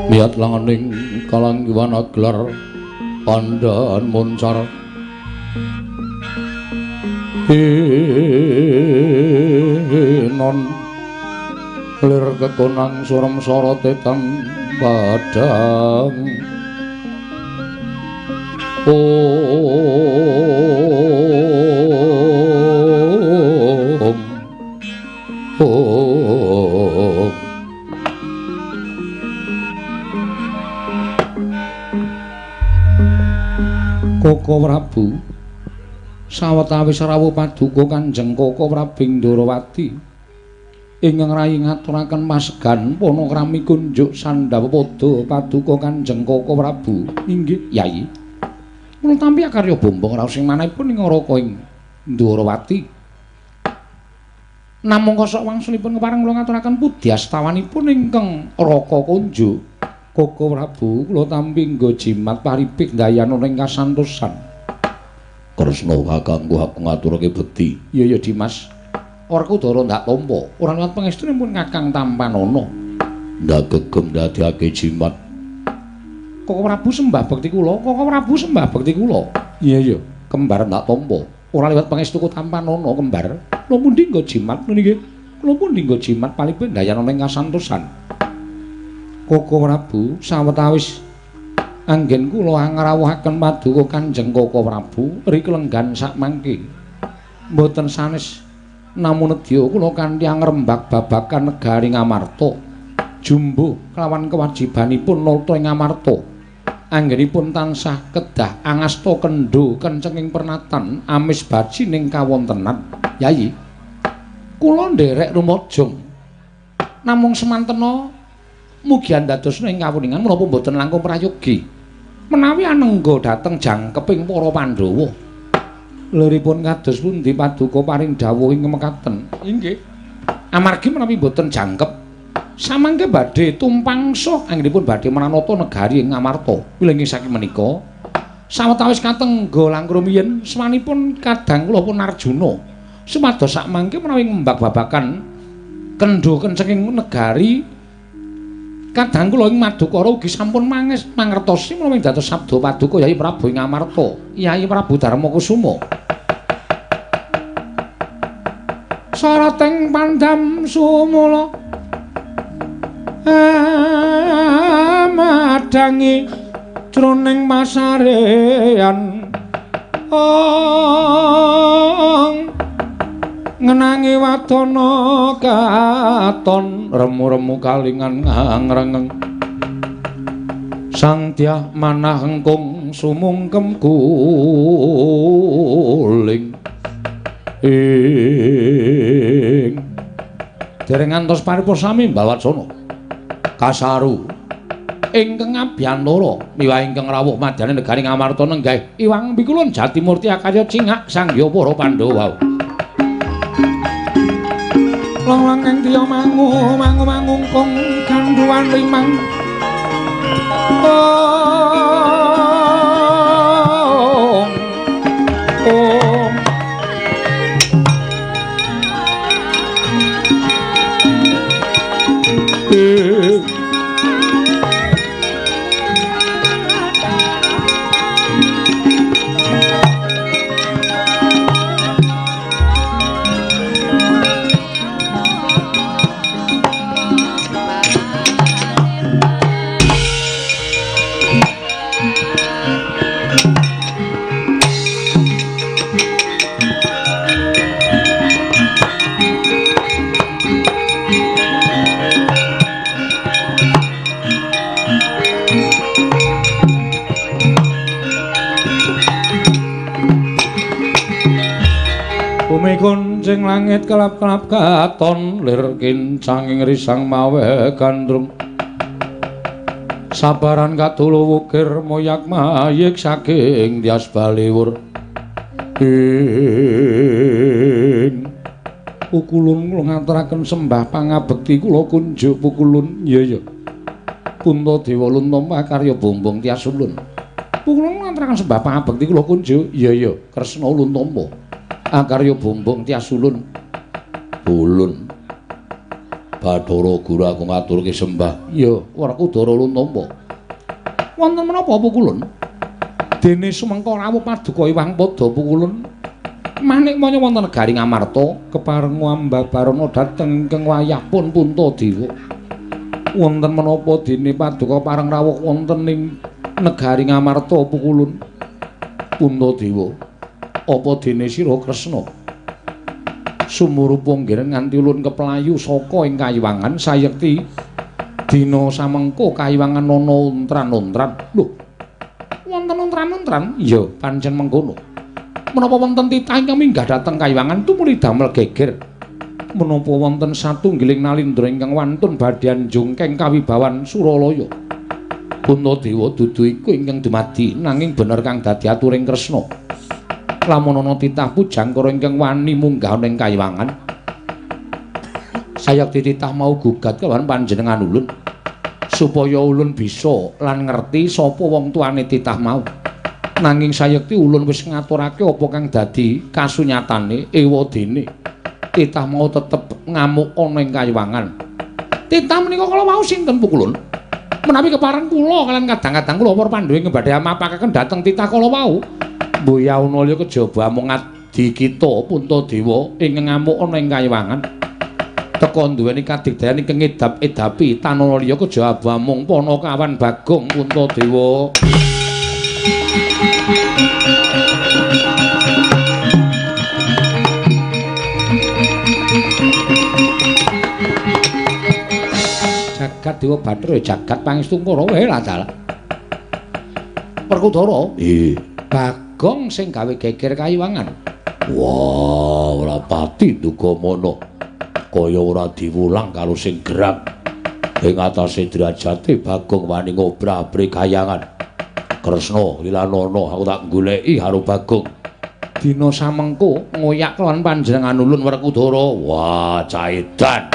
Miyat langening kalanggiwana gelar pandhan muncar non lir kekonang surem sorote tan padhang. Om Om Koko Prabu sawetawis rawuh paduka Kanjeng Koko Prabu Ndorowati ingkang rayi ngaturaken pasegan panakrami kunjuk sandhawa pada paduka Kanjeng Koko Prabu. Inggih Yayi. Kula tampi akarya bombong raos ing manahipun ing Raka ing Ndorowati. Namung kosok wangsulipun kepareng kula ngaturaken pudyastawanipun ingkang Raka kunjuk. Koko Prabu kula tampi nggo jimat paripik ndayana ing kasantosan. Kresna kakangku aku ngaturake bekti. Iya ya Dimas. Werkudara ndak tampa. Ora liwat pangestunipun Kakang tampanana. Ndak gegem ndadekake jimat. Koko Prabu sembah bekti kula, Koko Prabu sembah bekti kula. Iya ya, kembar ndak tampa. Ora liwat pangestuku tampanana kembar. Kula pundi nggo jimat niki? Kula pundi nggo jimat palipik ndayana ing kasantosan. Koko Prabu sawetawis anggen kula angrawuhaken paduka Kanjeng Koko Prabu riklenggan sakmangke mboten sanes namung nedya kula kanthi angrembak babagan negari Ngamarta jumbuh kelawan kewajibanipun nata ing Ngamarta anggenipun tansah kedah angasta kendho kencenging pernatan amis bajining kawontenan. Yayi kula nderek rumajung namung semantena mugi andadosna ing kawuningan menapa mboten langkung prayogi menawi anengga dhateng jangkeping para Pandhawa. Liripun kados pundi paduka paring dawuh ing mekaten? Inggih. Amargi menawi mboten jangkep samangke badhe tumpangsa anggenipun badhe manata negari ing Ngamarta. Wilujeng saking menika sawetawis katengga langkung rumiyin swanipun kadang kula pun Arjuna supados sakmangke menawi ngembak babakan kendho kencenging negari kadang kula ing Madukara ugi sampun mangertosi menawi dados sabda paduka Yayi Prabu ing Ngamarta, Yayi Prabu Darmakusuma. Sarating pandam sumula amadhangi jroning pasarean ong ngenangi wadana katon remu-remu kalingan ngrengeng sang dyah manah engkung sumungkem guling ing dereng ngantos paripurna sami Mbawacana kasaru ingkang abiyantara miwah ingkang rawuh madyaning negari Ngamarta nenggah Iwang Pikulun Jatimurti akarya cingak sangya para Pandhawa. Long-long kang tiya mangu mangu mangungkung gandhuwan limang. Om Om Bumi kuncing langit kelap-kelap katon lir kincanging risang mawe gandrung. Sabaran katulu wukir moyak mayik saking tias baliwur. Ing pukulun kula ngaturaken sembah pangabekti kula kunjuk pukulun. Iya iya. Puntadewa luntompa karya bumbung tias ulun. Pukulun ngaturaken sembah pangabekti kula kunjuk. Iya iya, Kresna luntompa. Akarya bumbung tias ulun. Ulun. Bathara Guru aku ngaturke sembah. Iya, Werkudara luntompa. Wonten menapa pukulun? Dene sumengka rawuh paduka Iwang Pada pukulun. Manik manya wonten negari Ngamarta kepareng ambabarana dhateng ingkang wayahpun Puntadewa. Wonten menapa dene paduka pareng rawuh wonten ing negari Ngamarta pukulun? Puntadewa. Apa dene sira Kresna sumurupa nggih nganti ulun keplayu saka ing kayiwangan sayekti dina samengko kayiwangan ana untran-untran. Lho, wonten untran-untran? Iya, pancen mengkono. Menapa wonten titah ingkang minggah dhateng kayiwangan tumuli damel geger? Menapa wonten satunggiling nalindra ingkang wantun badhe njungkeng kawibawan Suralaya? Puntadewa dudu iku ingkang dumadi nanging bener kang dadi aturing Kresna. Lamun ana titah pujangkara ingkang wani munggah ana ing kayiwangan sayekti titah mau gugat kelawan panjenengan ulun supaya ulun bisa lan ngerti sapa wong tuane titah mau. Nanging sayekti ulun wis ngaturake apa kang dadi kasunyatane ewadene titah mau tetep ngamuk ana ing kayiwangan. Titah menika kala wau sinten pukulun? Menawi kepareng kula kalian kadang-kadang kula para Pandhawa ing badhe mapakaken dhateng titah kala wau. Mboyauna liya kejaba amung adi kita Puntadewa ing ngamuk ana ing kayiwangan. Teka duweni kadigdayan ingkang ngedap-edapi tanana liya kejaba amung panakawan Bagong Puntadewa. Jagat Dewa Bathara jagat pangestu Kurawa lah dalah. Werkudara, nggih. Bagong sing gawe geger kayiwangan. Wah, ora pati duga mono. Kaya ora diwulang karo sing gerang. Ing atase derajate Bagong wani ngobrabri kayangan. Kresna lilanana aku tak goleki karo Bagong. Dina samengko ngoyak lawan panjenengan ulun Werkudara. Wah, caedan.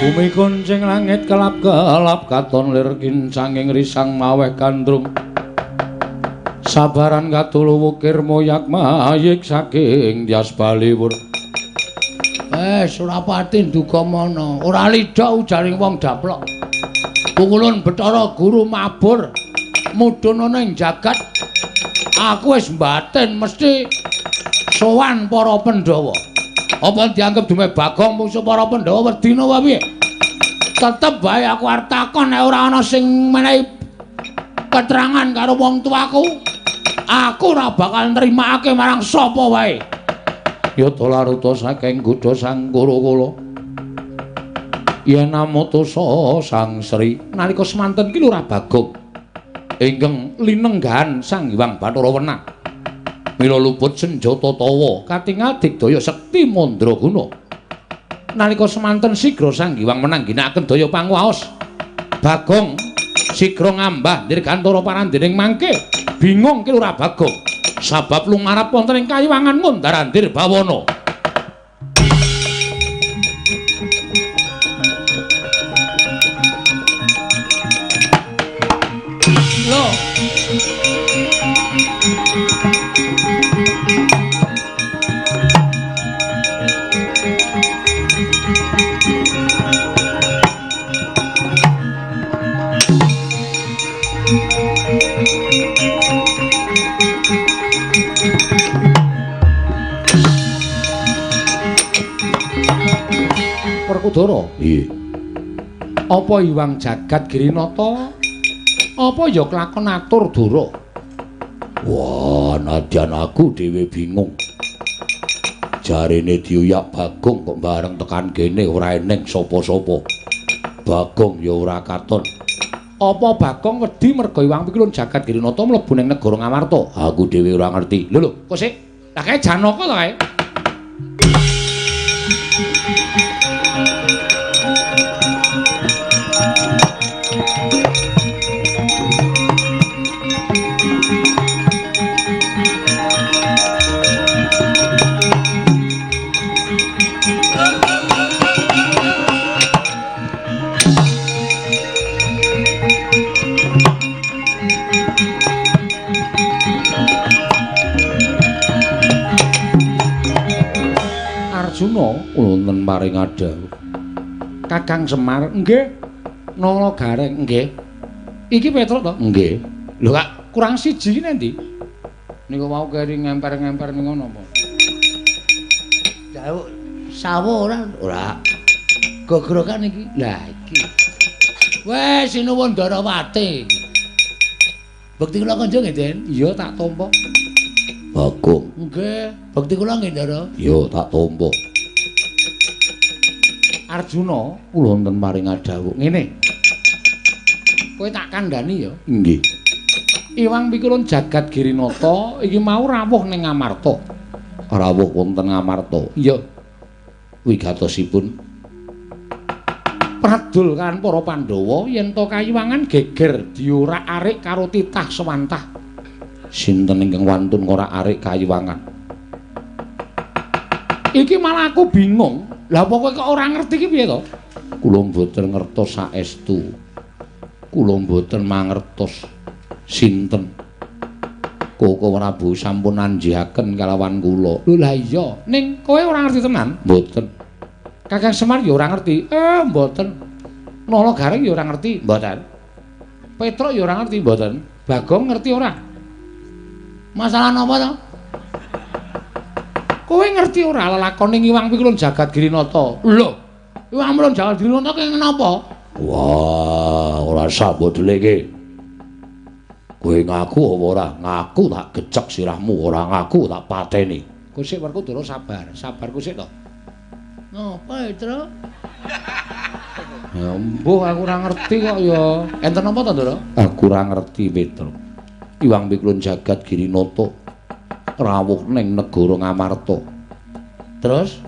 Bumi kuncing langit kelap-kelap katon lir kincanging risang maweh gandrung. Sabaran katulu wukir moyak mayik saking tias baliwur. Surapati nduga mana? Ora lidha ujaring wong daplok. Pukulun Bathara Guru mabur mudhun ana ing jagat. Aku wis mbatin mesti sowan para Pandhawa. Apa dianggep dume Bagong mungsuh para Pandhawa wedi napa piye? Tetep bae aku arep takon nek ora ana sing menehi keterangan karo wong tuaku, aku ora bakal nrimakake marang sapa wae. Yata laruta saking gudha Sang Kura-kula. Yen amutusa Sang Sri nalika semanten ki Lurah Bagong ingkang linenggahan Sang Hyang Bathara Wenang. Mila luput senjata tawa katingal digdaya sekti mandraguna. Nalika semanten sigra Sang Hyang Wenang ginakaken daya panguwaos. Bagong sigra ngambah dirgantara parandening mangke. Bingung ki Lurah Bagong. Sabab lumarap wonten ing kayiwangan ngundar-andir bawana. Werkudara? Iya. Apa Hyang Jagat Girinata? Apa ya kelakon atur Dara? Wah, nadyan aku dhewe bingung. Jarene diuyak Bagong kok bareng tekan kene ora eneng sapa-sapa. Bagong ya ora katon. Apa Bagong wedi merga Hyang Pikulun Jagat Girinata mlebu ning negara Ngamarta? Aku dhewe ora ngerti. Lho lho, kok sik? Lah kae Janaka to kae? Arjuna wonten paring adhawuh. Kakang Semar, nggih. Nala Gareng, nggih. Iki Petruk to? Nggih. Lho kak, kurang siji iki endi? Niku mau keri ngemper-ngemper ning ngono apa? Jauh sawo ora? Ora. Gogrokan iki. Lah iki. Wes sinuwun Darawati. Bekti kula kanca nggih, Den? Iya, tak tampa. Bagong. Nggih, bekti kula nggih, Ndara. Iya, tak tampa. Arjuna, kula wonten paring adhawuh. Ngene. Kowe tak kandhani ya? Nggih. Iwang Pikulun Jagat Girinata iki mau rawuh ning Ngamarta. Rawuh wonten Ngamarta. Iya. Wigatosipun pradul kan para Pandhawa yen to kayiwangan geger diorak-arik karo titah sewantah. Sinten ingkang wantun ngorak-arik kayiwangan? Iki malah aku bingung. Lah apa kowe kok ora ngerti iki piye to? Kula mboten ngertos saestu. Kula mboten mangertos sinten. Koko Prabu sampun anjihaken kalawan kula. Lho lah iya, ning kowe ora ngerti tenan? Mboten. Kakang Semar ya ora ngerti. Mboten. Nala Gareng ya ora ngerti, mboten. Petruk ya ora ngerti, mboten. Bagong ngerti ora? Masalah napa to? Kowe ngerti ora lelakone Hyang Pikulun Jagat Girinata? Lho, Hyang Pikulun Jagat Girinata ki napa? Wah, ora usah mbok dheleke. Kowe ngaku apa ora? Ngaku tak gecek sirahmu, ora ngaku tak pateni. Kusik Werkudara sabar, sabar kusik to. Napa, Tru? Ya mbuh aku ora ngerti kok ya. Enten napa to, Ndara? Aku ora ngerti, Petro. Hyang Pikulun Jagat Girinata rawuh ning negara Ngamarta. Terus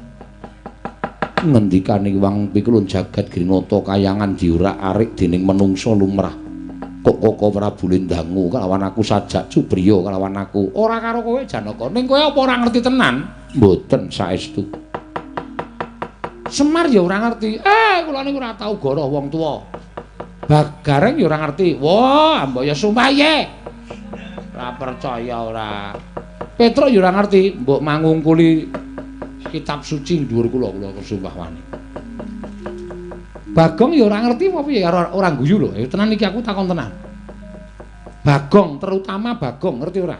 ngendikane Hyang Pikulun Jagat Girinata kayangan diorak-arik dening menungsa lumrah. Kok Koko Prabu Lindangu kalawan aku sajak cubriya kalawan aku. Ora karo kowe Janaka. Ning kowe apa ora ngerti tenan? Mboten saestu. Semar ya ora ngerti. Kula niku ora tau goroh wong tuwa. Gareng ya ora ngerti. Wah, mbok ya sumpah ye. Ora percaya ora. Petruk ya ora ngerti, mbok mangungkuli kitab suci dhuwur kula, kula sumpah wani. Bagong ya ora ngerti apa piye, ora guyu lho. Ya tenan iki aku takon tenan. Bagong, terutama Bagong, ngerti ora?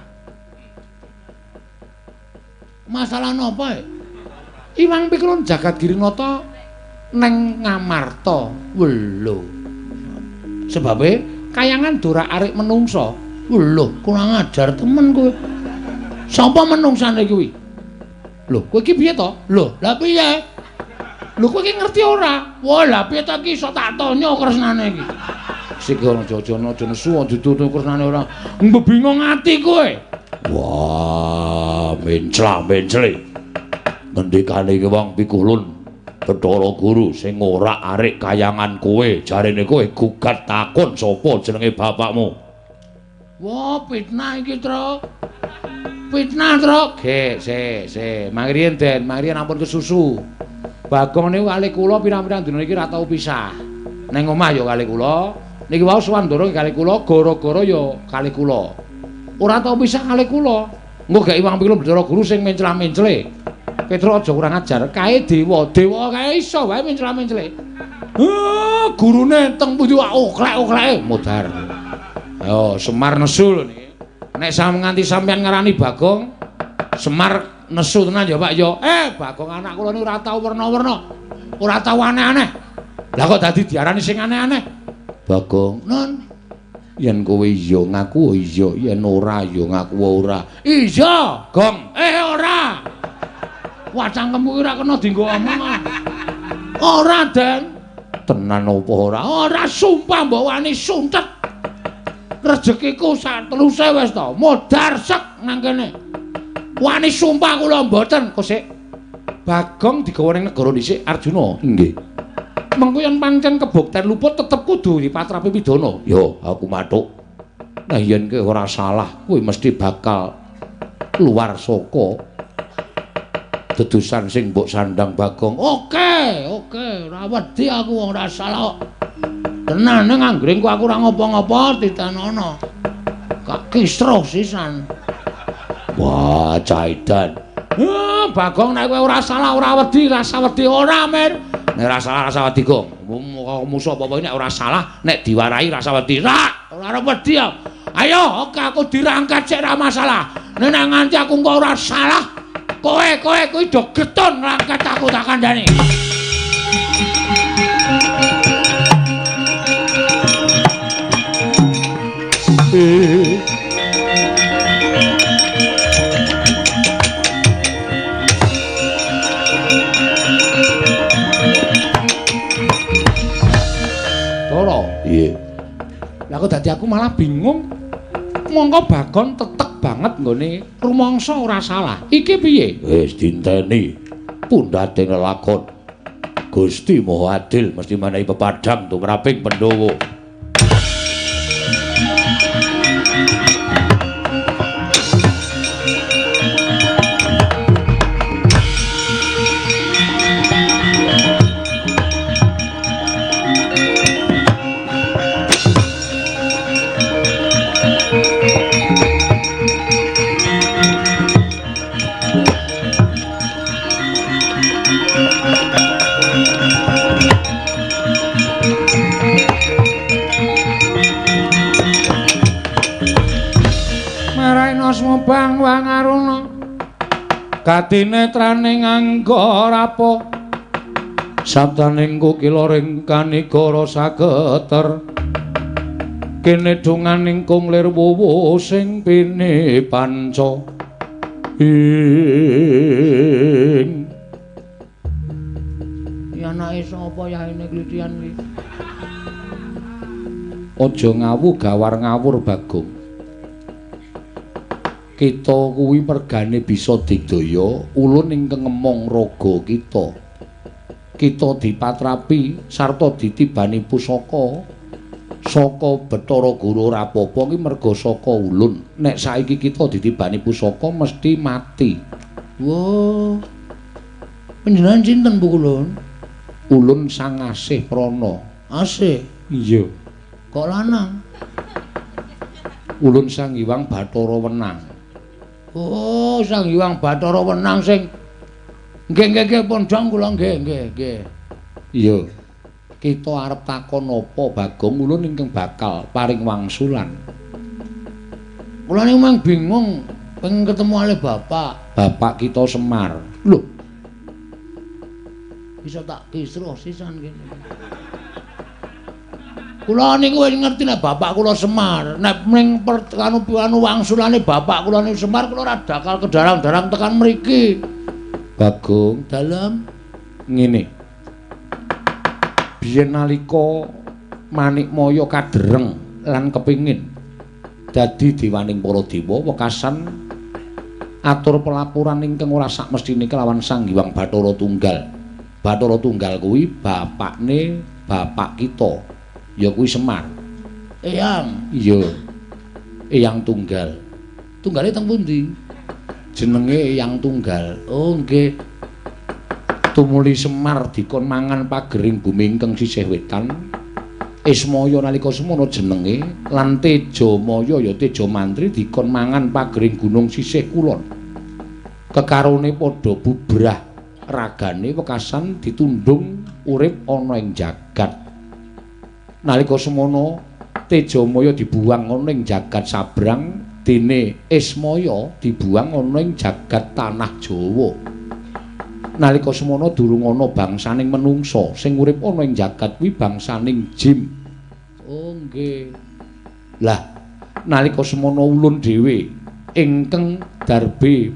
Masalah napa? Hyang Pikulun Jagat Girinata neng Ngamarta. Lho. Sebabe kayangan dorak-arik menungsa. Lho, kurang ajar temen kowe. Sapa menungsane kuwi? Lho, kowe iki piye to? Lho, lah piye? Lho kowe iki ngerti ora? Wah, lah piye to iki iso tak tonya kresnane iki. Sik aja aja nesu ditutu kresnane ora. Mbebingung ati kowe. Wah, mencla-mencle. Ngendikane iki wong Pikulun Bathara Guru sing ora arik kayangan kowe, jarene kowe gugat takon sapa jenenge bapakmu. Wah, fitnah iki, Tru. Fitnah, Tru. Ge, se, se. Mangriyen, Den, mangriyen ampun kesusu. Bagong niku kalih kula pirang-pirang dina iki ora tau pisah. Ning omah ya kalih kula. Niki wau sowan Ndara kalih kula, gara-gara ya kalih kula. Ora tau pisah kalih kula. Engko gek Iwang Pikulun Bathara Guru sing mencla-mencle. Petruk aja kurang ajar. Kae dewa, dewa kae iso wae mencla-mencle. Heh, gurune teng pundi wae oklek-okleke modar. Ayo Semar nesu lho niki. Nek sam nganti sampeyan ngarani Bagong, Semar nesu tenan ya Pak ya. Bagong anak kula niku ora tau werna-werna. Ora tau aneh-aneh. Lah kok dadi diarani sing aneh-aneh? Bagong, Nun, yen kowe iya ngaku iya, yen ora ya ngaku ora. Iya, Gong. Ora. Wah, cangkemku ora kena dienggo omong. Ora, Den. Tenan apa ora? Ora, sumpah mbok wani suntet. Rezekiku sak teluse wis to, modar sek nang kene. Wani sumpah kula mboten, kok sik. Bagong digawa ning negara dhisik Arjuna. Nggih. Mengko yen pancen kebukten luput tetep kudu dipatrapi pidana. Yo, aku mathuk. Nah yen kowe ora salah, kowe mesti bakal luar saka dedusan sing mbok sandang Bagong. Oke, oke, ora wedi aku wong ora salah kok. Tenan ning anggringku aku ora ngopo-ngopo ditenono. Kak kisruh sisan. Wah, caidan. Bagong nek kowe ora salah ora wedi, rasa wedi ora, Mir. Nek ora salah rasa wedi, Gong. Musuh apa-apa nek ora salah, nek diwarahi rasa wedi. Ra, ora arep wedi ya. Ayo, oke aku dirangkat sik ora masalah. Nek nganti aku engko ora salah, kowe kuwi do getun ngrangkat aku tak kandhani. Toro, iya. Lah kok dadi aku malah bingung. Mongko Bagong tetek banget nggone rumangsa ora salah. Iki piye? Wis dinteni pundhate lelakon. Gusti Maha Adil mesti menehi pepadhang tumraping Pandhawa. Bang Wangaruna katinetraning anggarapa sabdaning kukila ring kanigara sageter kene dunganing kung lir wuwu sing pini panca ing ya anake sapa yaene klitian iki aja ngawu gawar ngawur Bagong. Kita kuwi mergane bisa digdaya ulun ingkang ngemong raga kita. Kita dipatrapi sarta ditibani pusaka saka Bathara Guru ora apa-apa ki merga saka ulun. Nek saiki kita ditibani pusaka mesti mati. Wah. Panjenengan sinten Bu Ulun? Ulun Sang Asih Prana. Asih? Iya. Kok lanang? Ulun Sang Hyang Bathara Wenang. Oh, Sang Hyang Bathara Wenang sing nggih nggih nggih pondhong kula nggih nggih nggih. Iya. Kita arep takon apa Bagong ulun ingkang bakal paring wangsulan. Kula niku mang bingung pengen ketemu ale bapak. Bapak kita Semar. Lho. Bisa tak kisruh sisan kene. Kula niku wis ngerti nek bapak kula Semar, nek ning anu wangsulane bapak kula niku Semar, kula ora bakal kedarang-darang tekan mriki. Bagong, dalem ngene. Biyen nalika Manikmaya kadereng lan kepingin dadi dewaning para dewa wekasan atur pelaporan ingkang ora sakmestine kelawan Sang Hyang Bathara Tunggal. Bathara Tunggal kuwi bapakne bapak kita. Ya kuwi Semar. Eyang. Iya. Eyang Tunggal. Tunggale teng pundi? Jenenge Eyang Tunggal. Oh, nggih. Tumuli Semar dikon mangan pagering bumi ingkang sisih wetan. Ismaya nalika semono jenenge lan Tejamaya ya Tejamantri dikon mangan pagering gunung sisih kulon. Kekarone padha bubrah ragane wekasan ditundung urip ana ing jagat. Nalika semono Tejamaya dibuang ana ing jagat sabrang, dene Ismaya dibuang ana ing jagat tanah Jawa. Nalika semono durung ana bangsaning menungsa, sing urip ana ing jagat kuwi bangsaning jin. Oh nggih. Lah, nalika semono ulun dhewe ingkang darbe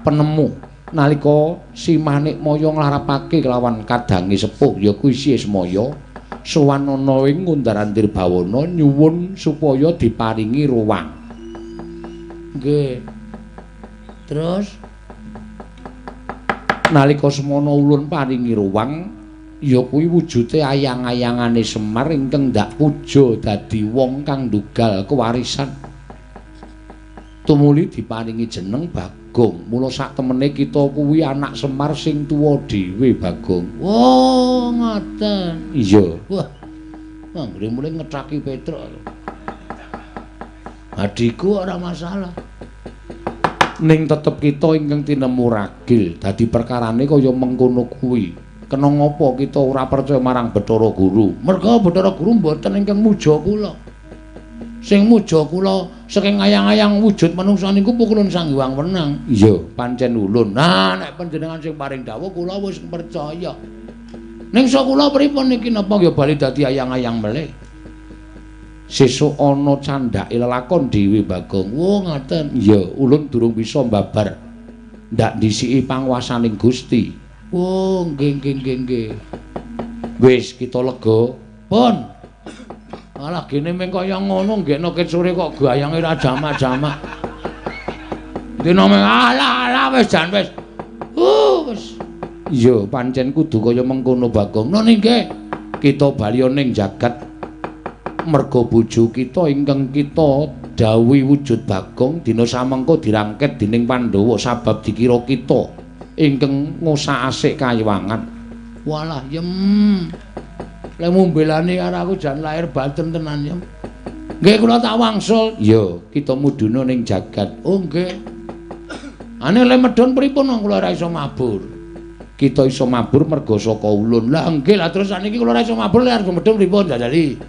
penemu nalika Si Manikmaya nglarapake kelawan kadange sepuh ya kuwi Si Ismaya sowan ana ing Ngundar-andir Bawana nyuwun supaya diparingi ruwang. Nggih. Terus nalika semono ulun paringi ruwang ya kuwi wujute ayang-ayangane Semar ingkang ndak puja dadi wong kang ndugal kewarisan. Tumuli diparingi jeneng Bagong. Mula sak temene kita kuwi anak Semar sing tuwa dhewe, Bagong. Oh, ngoten. Iya. Wah. Anggere mulih ngethaki Petruk. Adhiku ora masalah. Ning tetep kita ingkang tinemu ragil, dadi perkarane kaya mengkono kuwi. Kena ngapa kita ora percaya marang Bathara Guru? Merga Bathara Guru mboten ingkang muja kula. Sing muja kula saking ayang-ayang wujud manungsa niku pukulun Sang Hyang Wenang. Iya, pancen ulun. Nah, nek panjenengan sing paring dawuh kula wis percaya. Ning sok kula pripun niki napa ya bali dadi ayang-ayang melih? Sesuk ana candhake lelakon dhewe, Bagong. Oh, ngoten. Iya, ulun durung bisa mbabar. Ndak ndhisiki panguwasaning Gusti. Oh, nggih nggih nggih nggih. Wis kita lega. Pun. Malah gene meng kaya ngono nggekno ket sore kok gayange ra jamak-jamak. Dina meng alah alah wis jan wis. Wis. Iya, pancen kudu kaya mengkono, Bagong. Nun nggih. Kita bali ning jagat merga bojo kita ingkang kita dawuhi wujud Bagong dina samengko dirangket dening Pandhawa sabab dikira kita ingkang ngosak-asik kayiwangan. Walah yem. Lek mumbelane karo aku jan lahir batin tenan yem. Nggih kula tak wangsul. Iya, kita mudhuna ning jagat. Oh nggih. Ane le medhun pripun wong kula ora iso mabur. Kita iso mabur merga saka ulun. Lah nggih, lah terus saniki kula ora iso mabur lek arep medhun pripun jajali?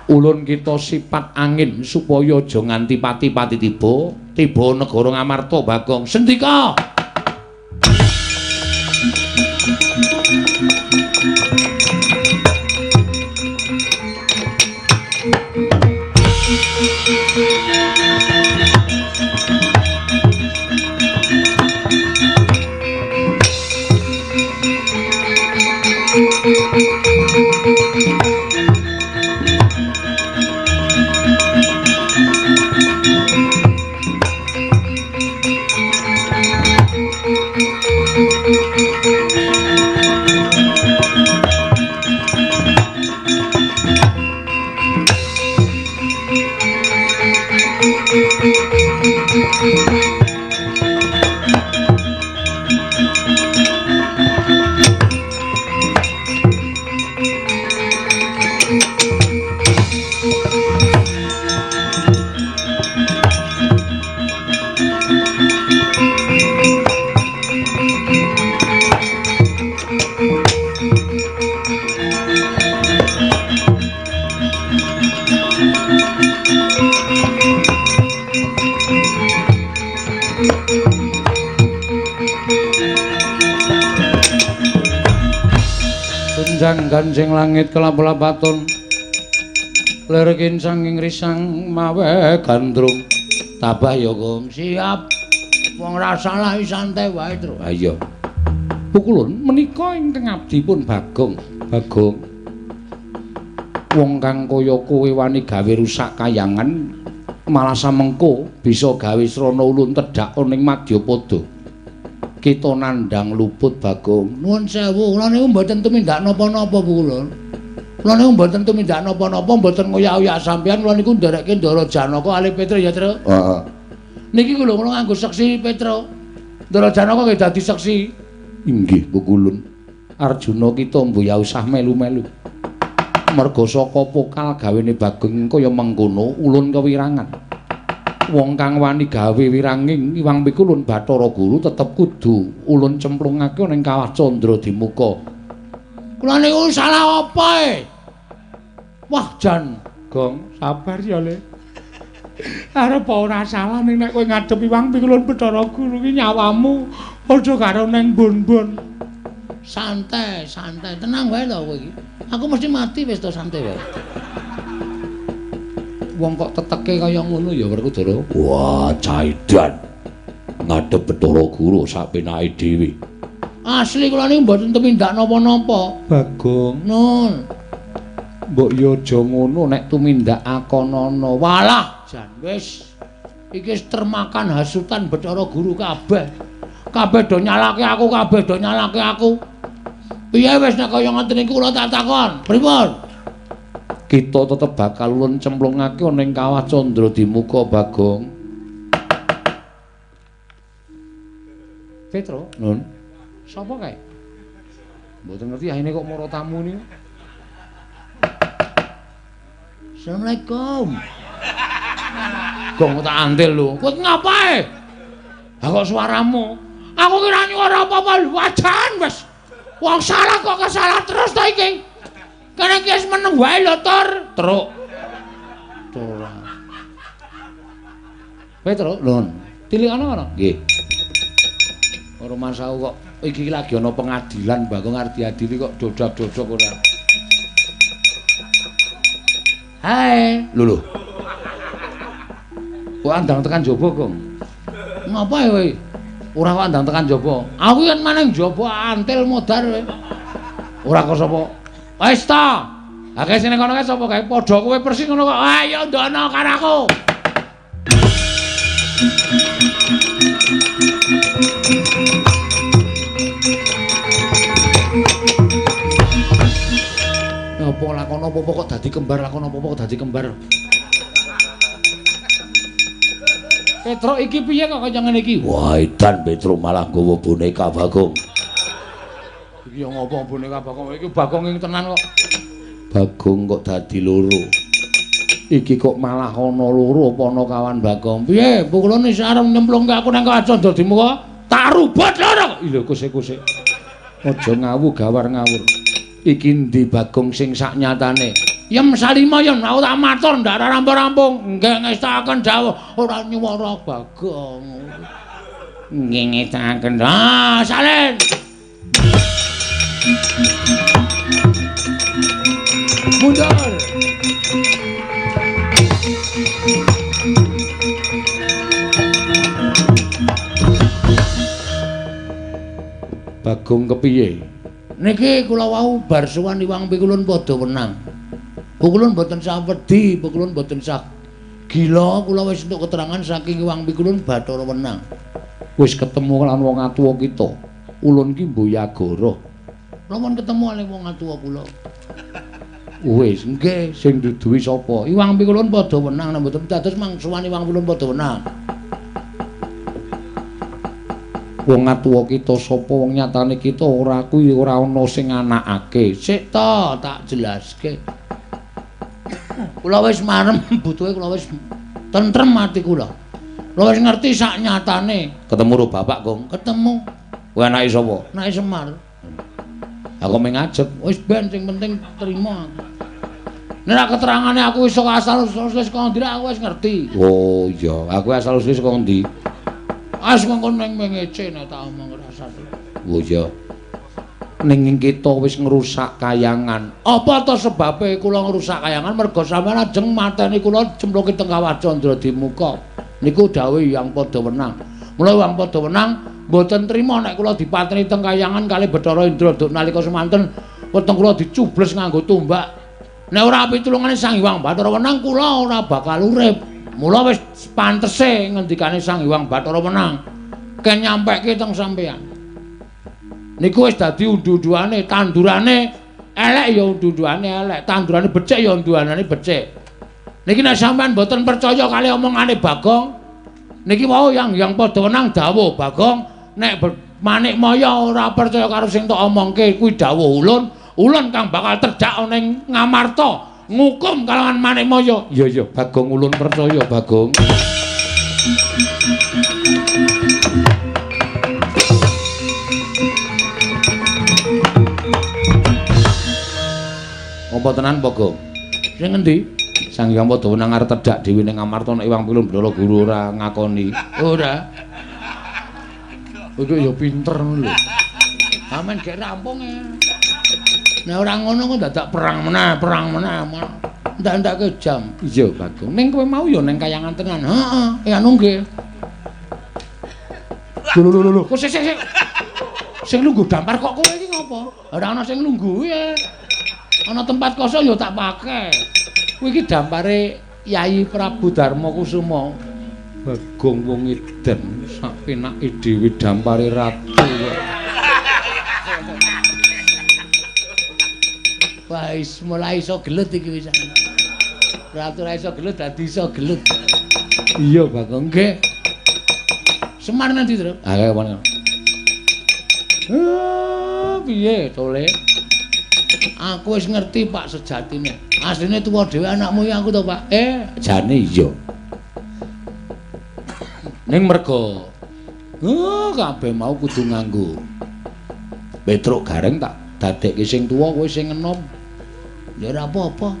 Ulun kita sifat angin supaya aja nganti pati-pati tiba, tiba negara Ngamarta, Bagong. Sendika. Tunjang ganjing langit kelap-lapaton lir kincang ing risang mawe gandrung. Tabah ya, Gong. Siap. Wong ra salah santai wae, Tru. Ha iya. Pukulun menika ingkang abdi pun Bagong. Bagong. Wong kang kaya kowe wani gawe rusak kayangan malah samengko bisa gawe srana ulun tedhak ning madyapada. Kita nandhang luput, Bagong. Nuwun sewu, kula niku mboten tumindak napa-napa, Pukulun. Kula niku mboten tumindak napa-napa, mboten ngoyak-oyak sampeyan, kula niku nderekke Ndara Janaka alih Petra ya, Tru. Heeh. Niki lho kula nganggo seksi Petra. Ndara Janaka nggih dadi seksi. Inggih, Pukulun. Arjuna kita mbuh usah melu-melu. Merga saka pokal gawene Bagong kaya mengkono ulun kewirangan. Wong kang wani gawe wiranging Iwang Pikulun Bathara Guru tetep kudu ulun cemplungake ning kawah Candra Dimuka. Kula niku salah apa e? Wah jan, Gong, sabar ya, Le. Arep ora salah ning nek kowe ngadep Iwang Pikulun Bathara Guru ki nyawamu padha karo neng bon-bon. Santai, santai, tenang wae to kowe iki. Aku mesti mati wis to, santai wae. Wong kok teteke kaya ngono ya Werkudara. Wah, caidan. Ngadep Bathara Guru sak penake dhewe. Asli kula niku mboten tumindak napa-napa. Bagong, Nun. Mbok yo aja ngono nek tumindak akonana. Walah, jan wis iki wis termakan hasutan Bathara Guru kabeh. Kabeh do nyalake aku, kabeh do nyalake aku. Piye wis nek kaya ngoten niku kula tak takon. Pripun? Kita tetep bakal ulun cemplungake ana ing Kawah Candra Dimuka, Bagong. Petro, Nun. Sapa kae? Mboten ngerti ahine kok mara tamu niku. Assalamualaikum. Gong tak antil lho. Kowe ngapae? Ha kok suaramu? Aku kira nyuara apa-apa lho, wajan wis. Wong salah kok kesalah terus to iki. Kene iki wis meneng wae lho, Tur. Truk. Ora. Petro, Nun. Tilikana kono? Nggih. Ora masaku kok iki lagi ana pengadilan Bagong arep diadili kok dodak-dodok ora. Hai. Lho lho. Kok andang tekan jaba, Gong? Ngapa kowe? Ora kok andang tekan jaba. Aku yen maneng jaba antil modar kowe. Ora kok sapa? Wis ta. Ha kae sing kono kae sapa kae? Padha kowe persis ngono kok. Ayo ndono karo aku. Apa lakon apa-apa kok dadi kembar, lakon apa-apa kok dadi kembar. Petro iki piye kok kaya ngene iki? Wah, edan Petro malah nggawa boneka Bagong. Iki yo ngopo boneka Bagong? Iki Bagong ing tenan kok. Bagong kok dadi loro. Iki kok malah ana loro apa ana kawan Bagong? Piye? Pukulane isih arep nyemplungke aku nang Kawah Candra Dimuka? Tak rubut loro. Lho kuse-kuse. Aja ngawu gawar ngawur. Iki endi Bagong sing sak nyatane? Yem salima yen aku tak matur ndak rampung-rampung. Nggih ngestakaken dawuh ora nyuwara Bagong. Nggih ngestakaken. Ah, salin. Mundur. Bagong kepiye? Niki kula wau bar sowan Iwang Pikulun padha wenang. Pukulun mboten sah wedi, pukulun mboten sah gila, kula wis entuk keterangan saking Iwang Pikulun Bathara Wenang. Wis ketemu lan wong atuwa kita. Ulun ki Mboyagara. Kula pun ketemu kalih wong atuwa kula. Wis, nggih, sing duduhi sapa? Iwang Pikulun padha wenang, nek mboten dados mang sowan Iwang Pikulun padha wenang. Wong atuwa kita sapa wong nyatane kita ora kuwi ora ana sing anakake. Sik to, tak jelaske. Kula wis marem butuhe kula wis tentrem ati kula. Kula wis ngerti sak nyatane. Ketemu karo bapak, Gong? Ketemu. Kowe anake sapa? Anake Semar. Aku mung ngajeg. Wis ben sing penting trima aku. Nek ra keterangane aku iso asal usule saka ndi aku wis ngerti. Oh iya, aku asal usule saka ndi? As mengko ning mengece nek tak omong rasane. Oh iya. Ning kita wis ngrusak kayangan. Apa to sebabe kula ngrusak kayangan? Merga sampeyan ajeng mateni kula cemplungke teng Kawah Candra Dimuka. Niku dawuh Hyang Padha Wenang. Mula Hyang Padha Wenang mboten trima nek kula dipateni teng kayangan kalih Bathara Indra duk nalika semanten weteng kula dicubles nganggo tombak. Nek ora pitulungane Sang Hyang Bathara Wenang kula ora bakal urip. Mula wis pantese ngendikane Sang Hyang Bathara Wenang ken nyampeke teng sampeyan. Niku wis dadi undu-unduane, tandurane elek ya undu-unduane elek, tandurane becik ya unduanane becik. Niki nek sampeyan mboten percaya kali omongane Bagong, niki wau Hyang Hyang Padha Wenang dawuh Bagong nek Manik Maya ora percaya karo sing tok omongke kuwi dawuh ulun, ulun kang bakal terjak ana ing Ngamarta ngukum kalawan Manik Maya. Iya iya Bagong ulun percaya Bagong. Apa tenan Bagong? Sing ngendi? Sang Hyang Padhawenang arep tedhak dhewe ning Amarta nek Iwang Pilun Bathara Guru ora ngakoni. Ora. Kowe ya pinter ngono lho. Amen gek rampung e. Nek ora ngono kok dadak perang meneh, perang meneh. Ndak-ndake jam. Iya, Bagong. Ning kowe mau ya ning kayangan tenan. Heeh, anu nggih. Lho lho lho. Kok sik sik sik. Sing lungguh dampar kok kowe iki ngopo? Ora ana sing lungguh e. Ana tempat kosong ya tak pake. Kuwi iki dampare Yayi Prabu Darma Kusuma. Bagong wong edan sak penake dhewe dampare ratu. Wah, wis mulai iso gelut iki wis. Ratu ora iso gelut dadi iso gelut. Iya, Bagong. Nggih. Semar nanti, Tru. Ah, kaya apa? Piye tole? Aku wis ngerti, Pak, sejatine. Asline tuwa dhewe anakmu iki aku to, Pak. Jane iya. Ning merga kabeh mau kudu nganggo Petruk Gareng tak dadekke sing tuwa kowe sing enom. Ya ora apa-apa.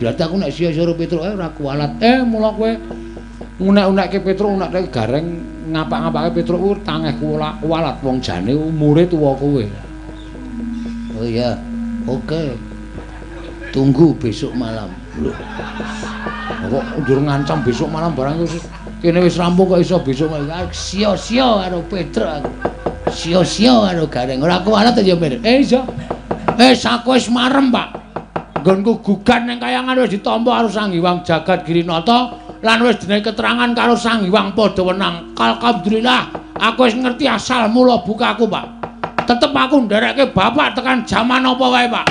Berarti aku nek sia-sia karo Petruk ora kualat. Mula kowe unek-unekke Petruk, unekke Gareng, ngapak-ngapake Petruk kuwi tangeh kualat wong jane umure tuwa kowe. Oh iya. Oke. Tunggu besok malam. Lho. Kok njur ngancam besok malam barang wis kene wis rampung kok iso besok malam. Sia-sia karo Petruk aku. Sia-sia karo Gareng. Ora kualat ya, Mir. Iya. Aku wis marem, Pak. Nggonku gugan ning kayangan wis ditampa karo Sang Hyang Jagat Girinata lan wis dene keterangan karo Sang Hyang Padhawenang. Alhamdulillah, aku wis ngerti asal mula bukaku, Pak. Tetep aku nderekke bapak tekan jaman apa wae, Pak.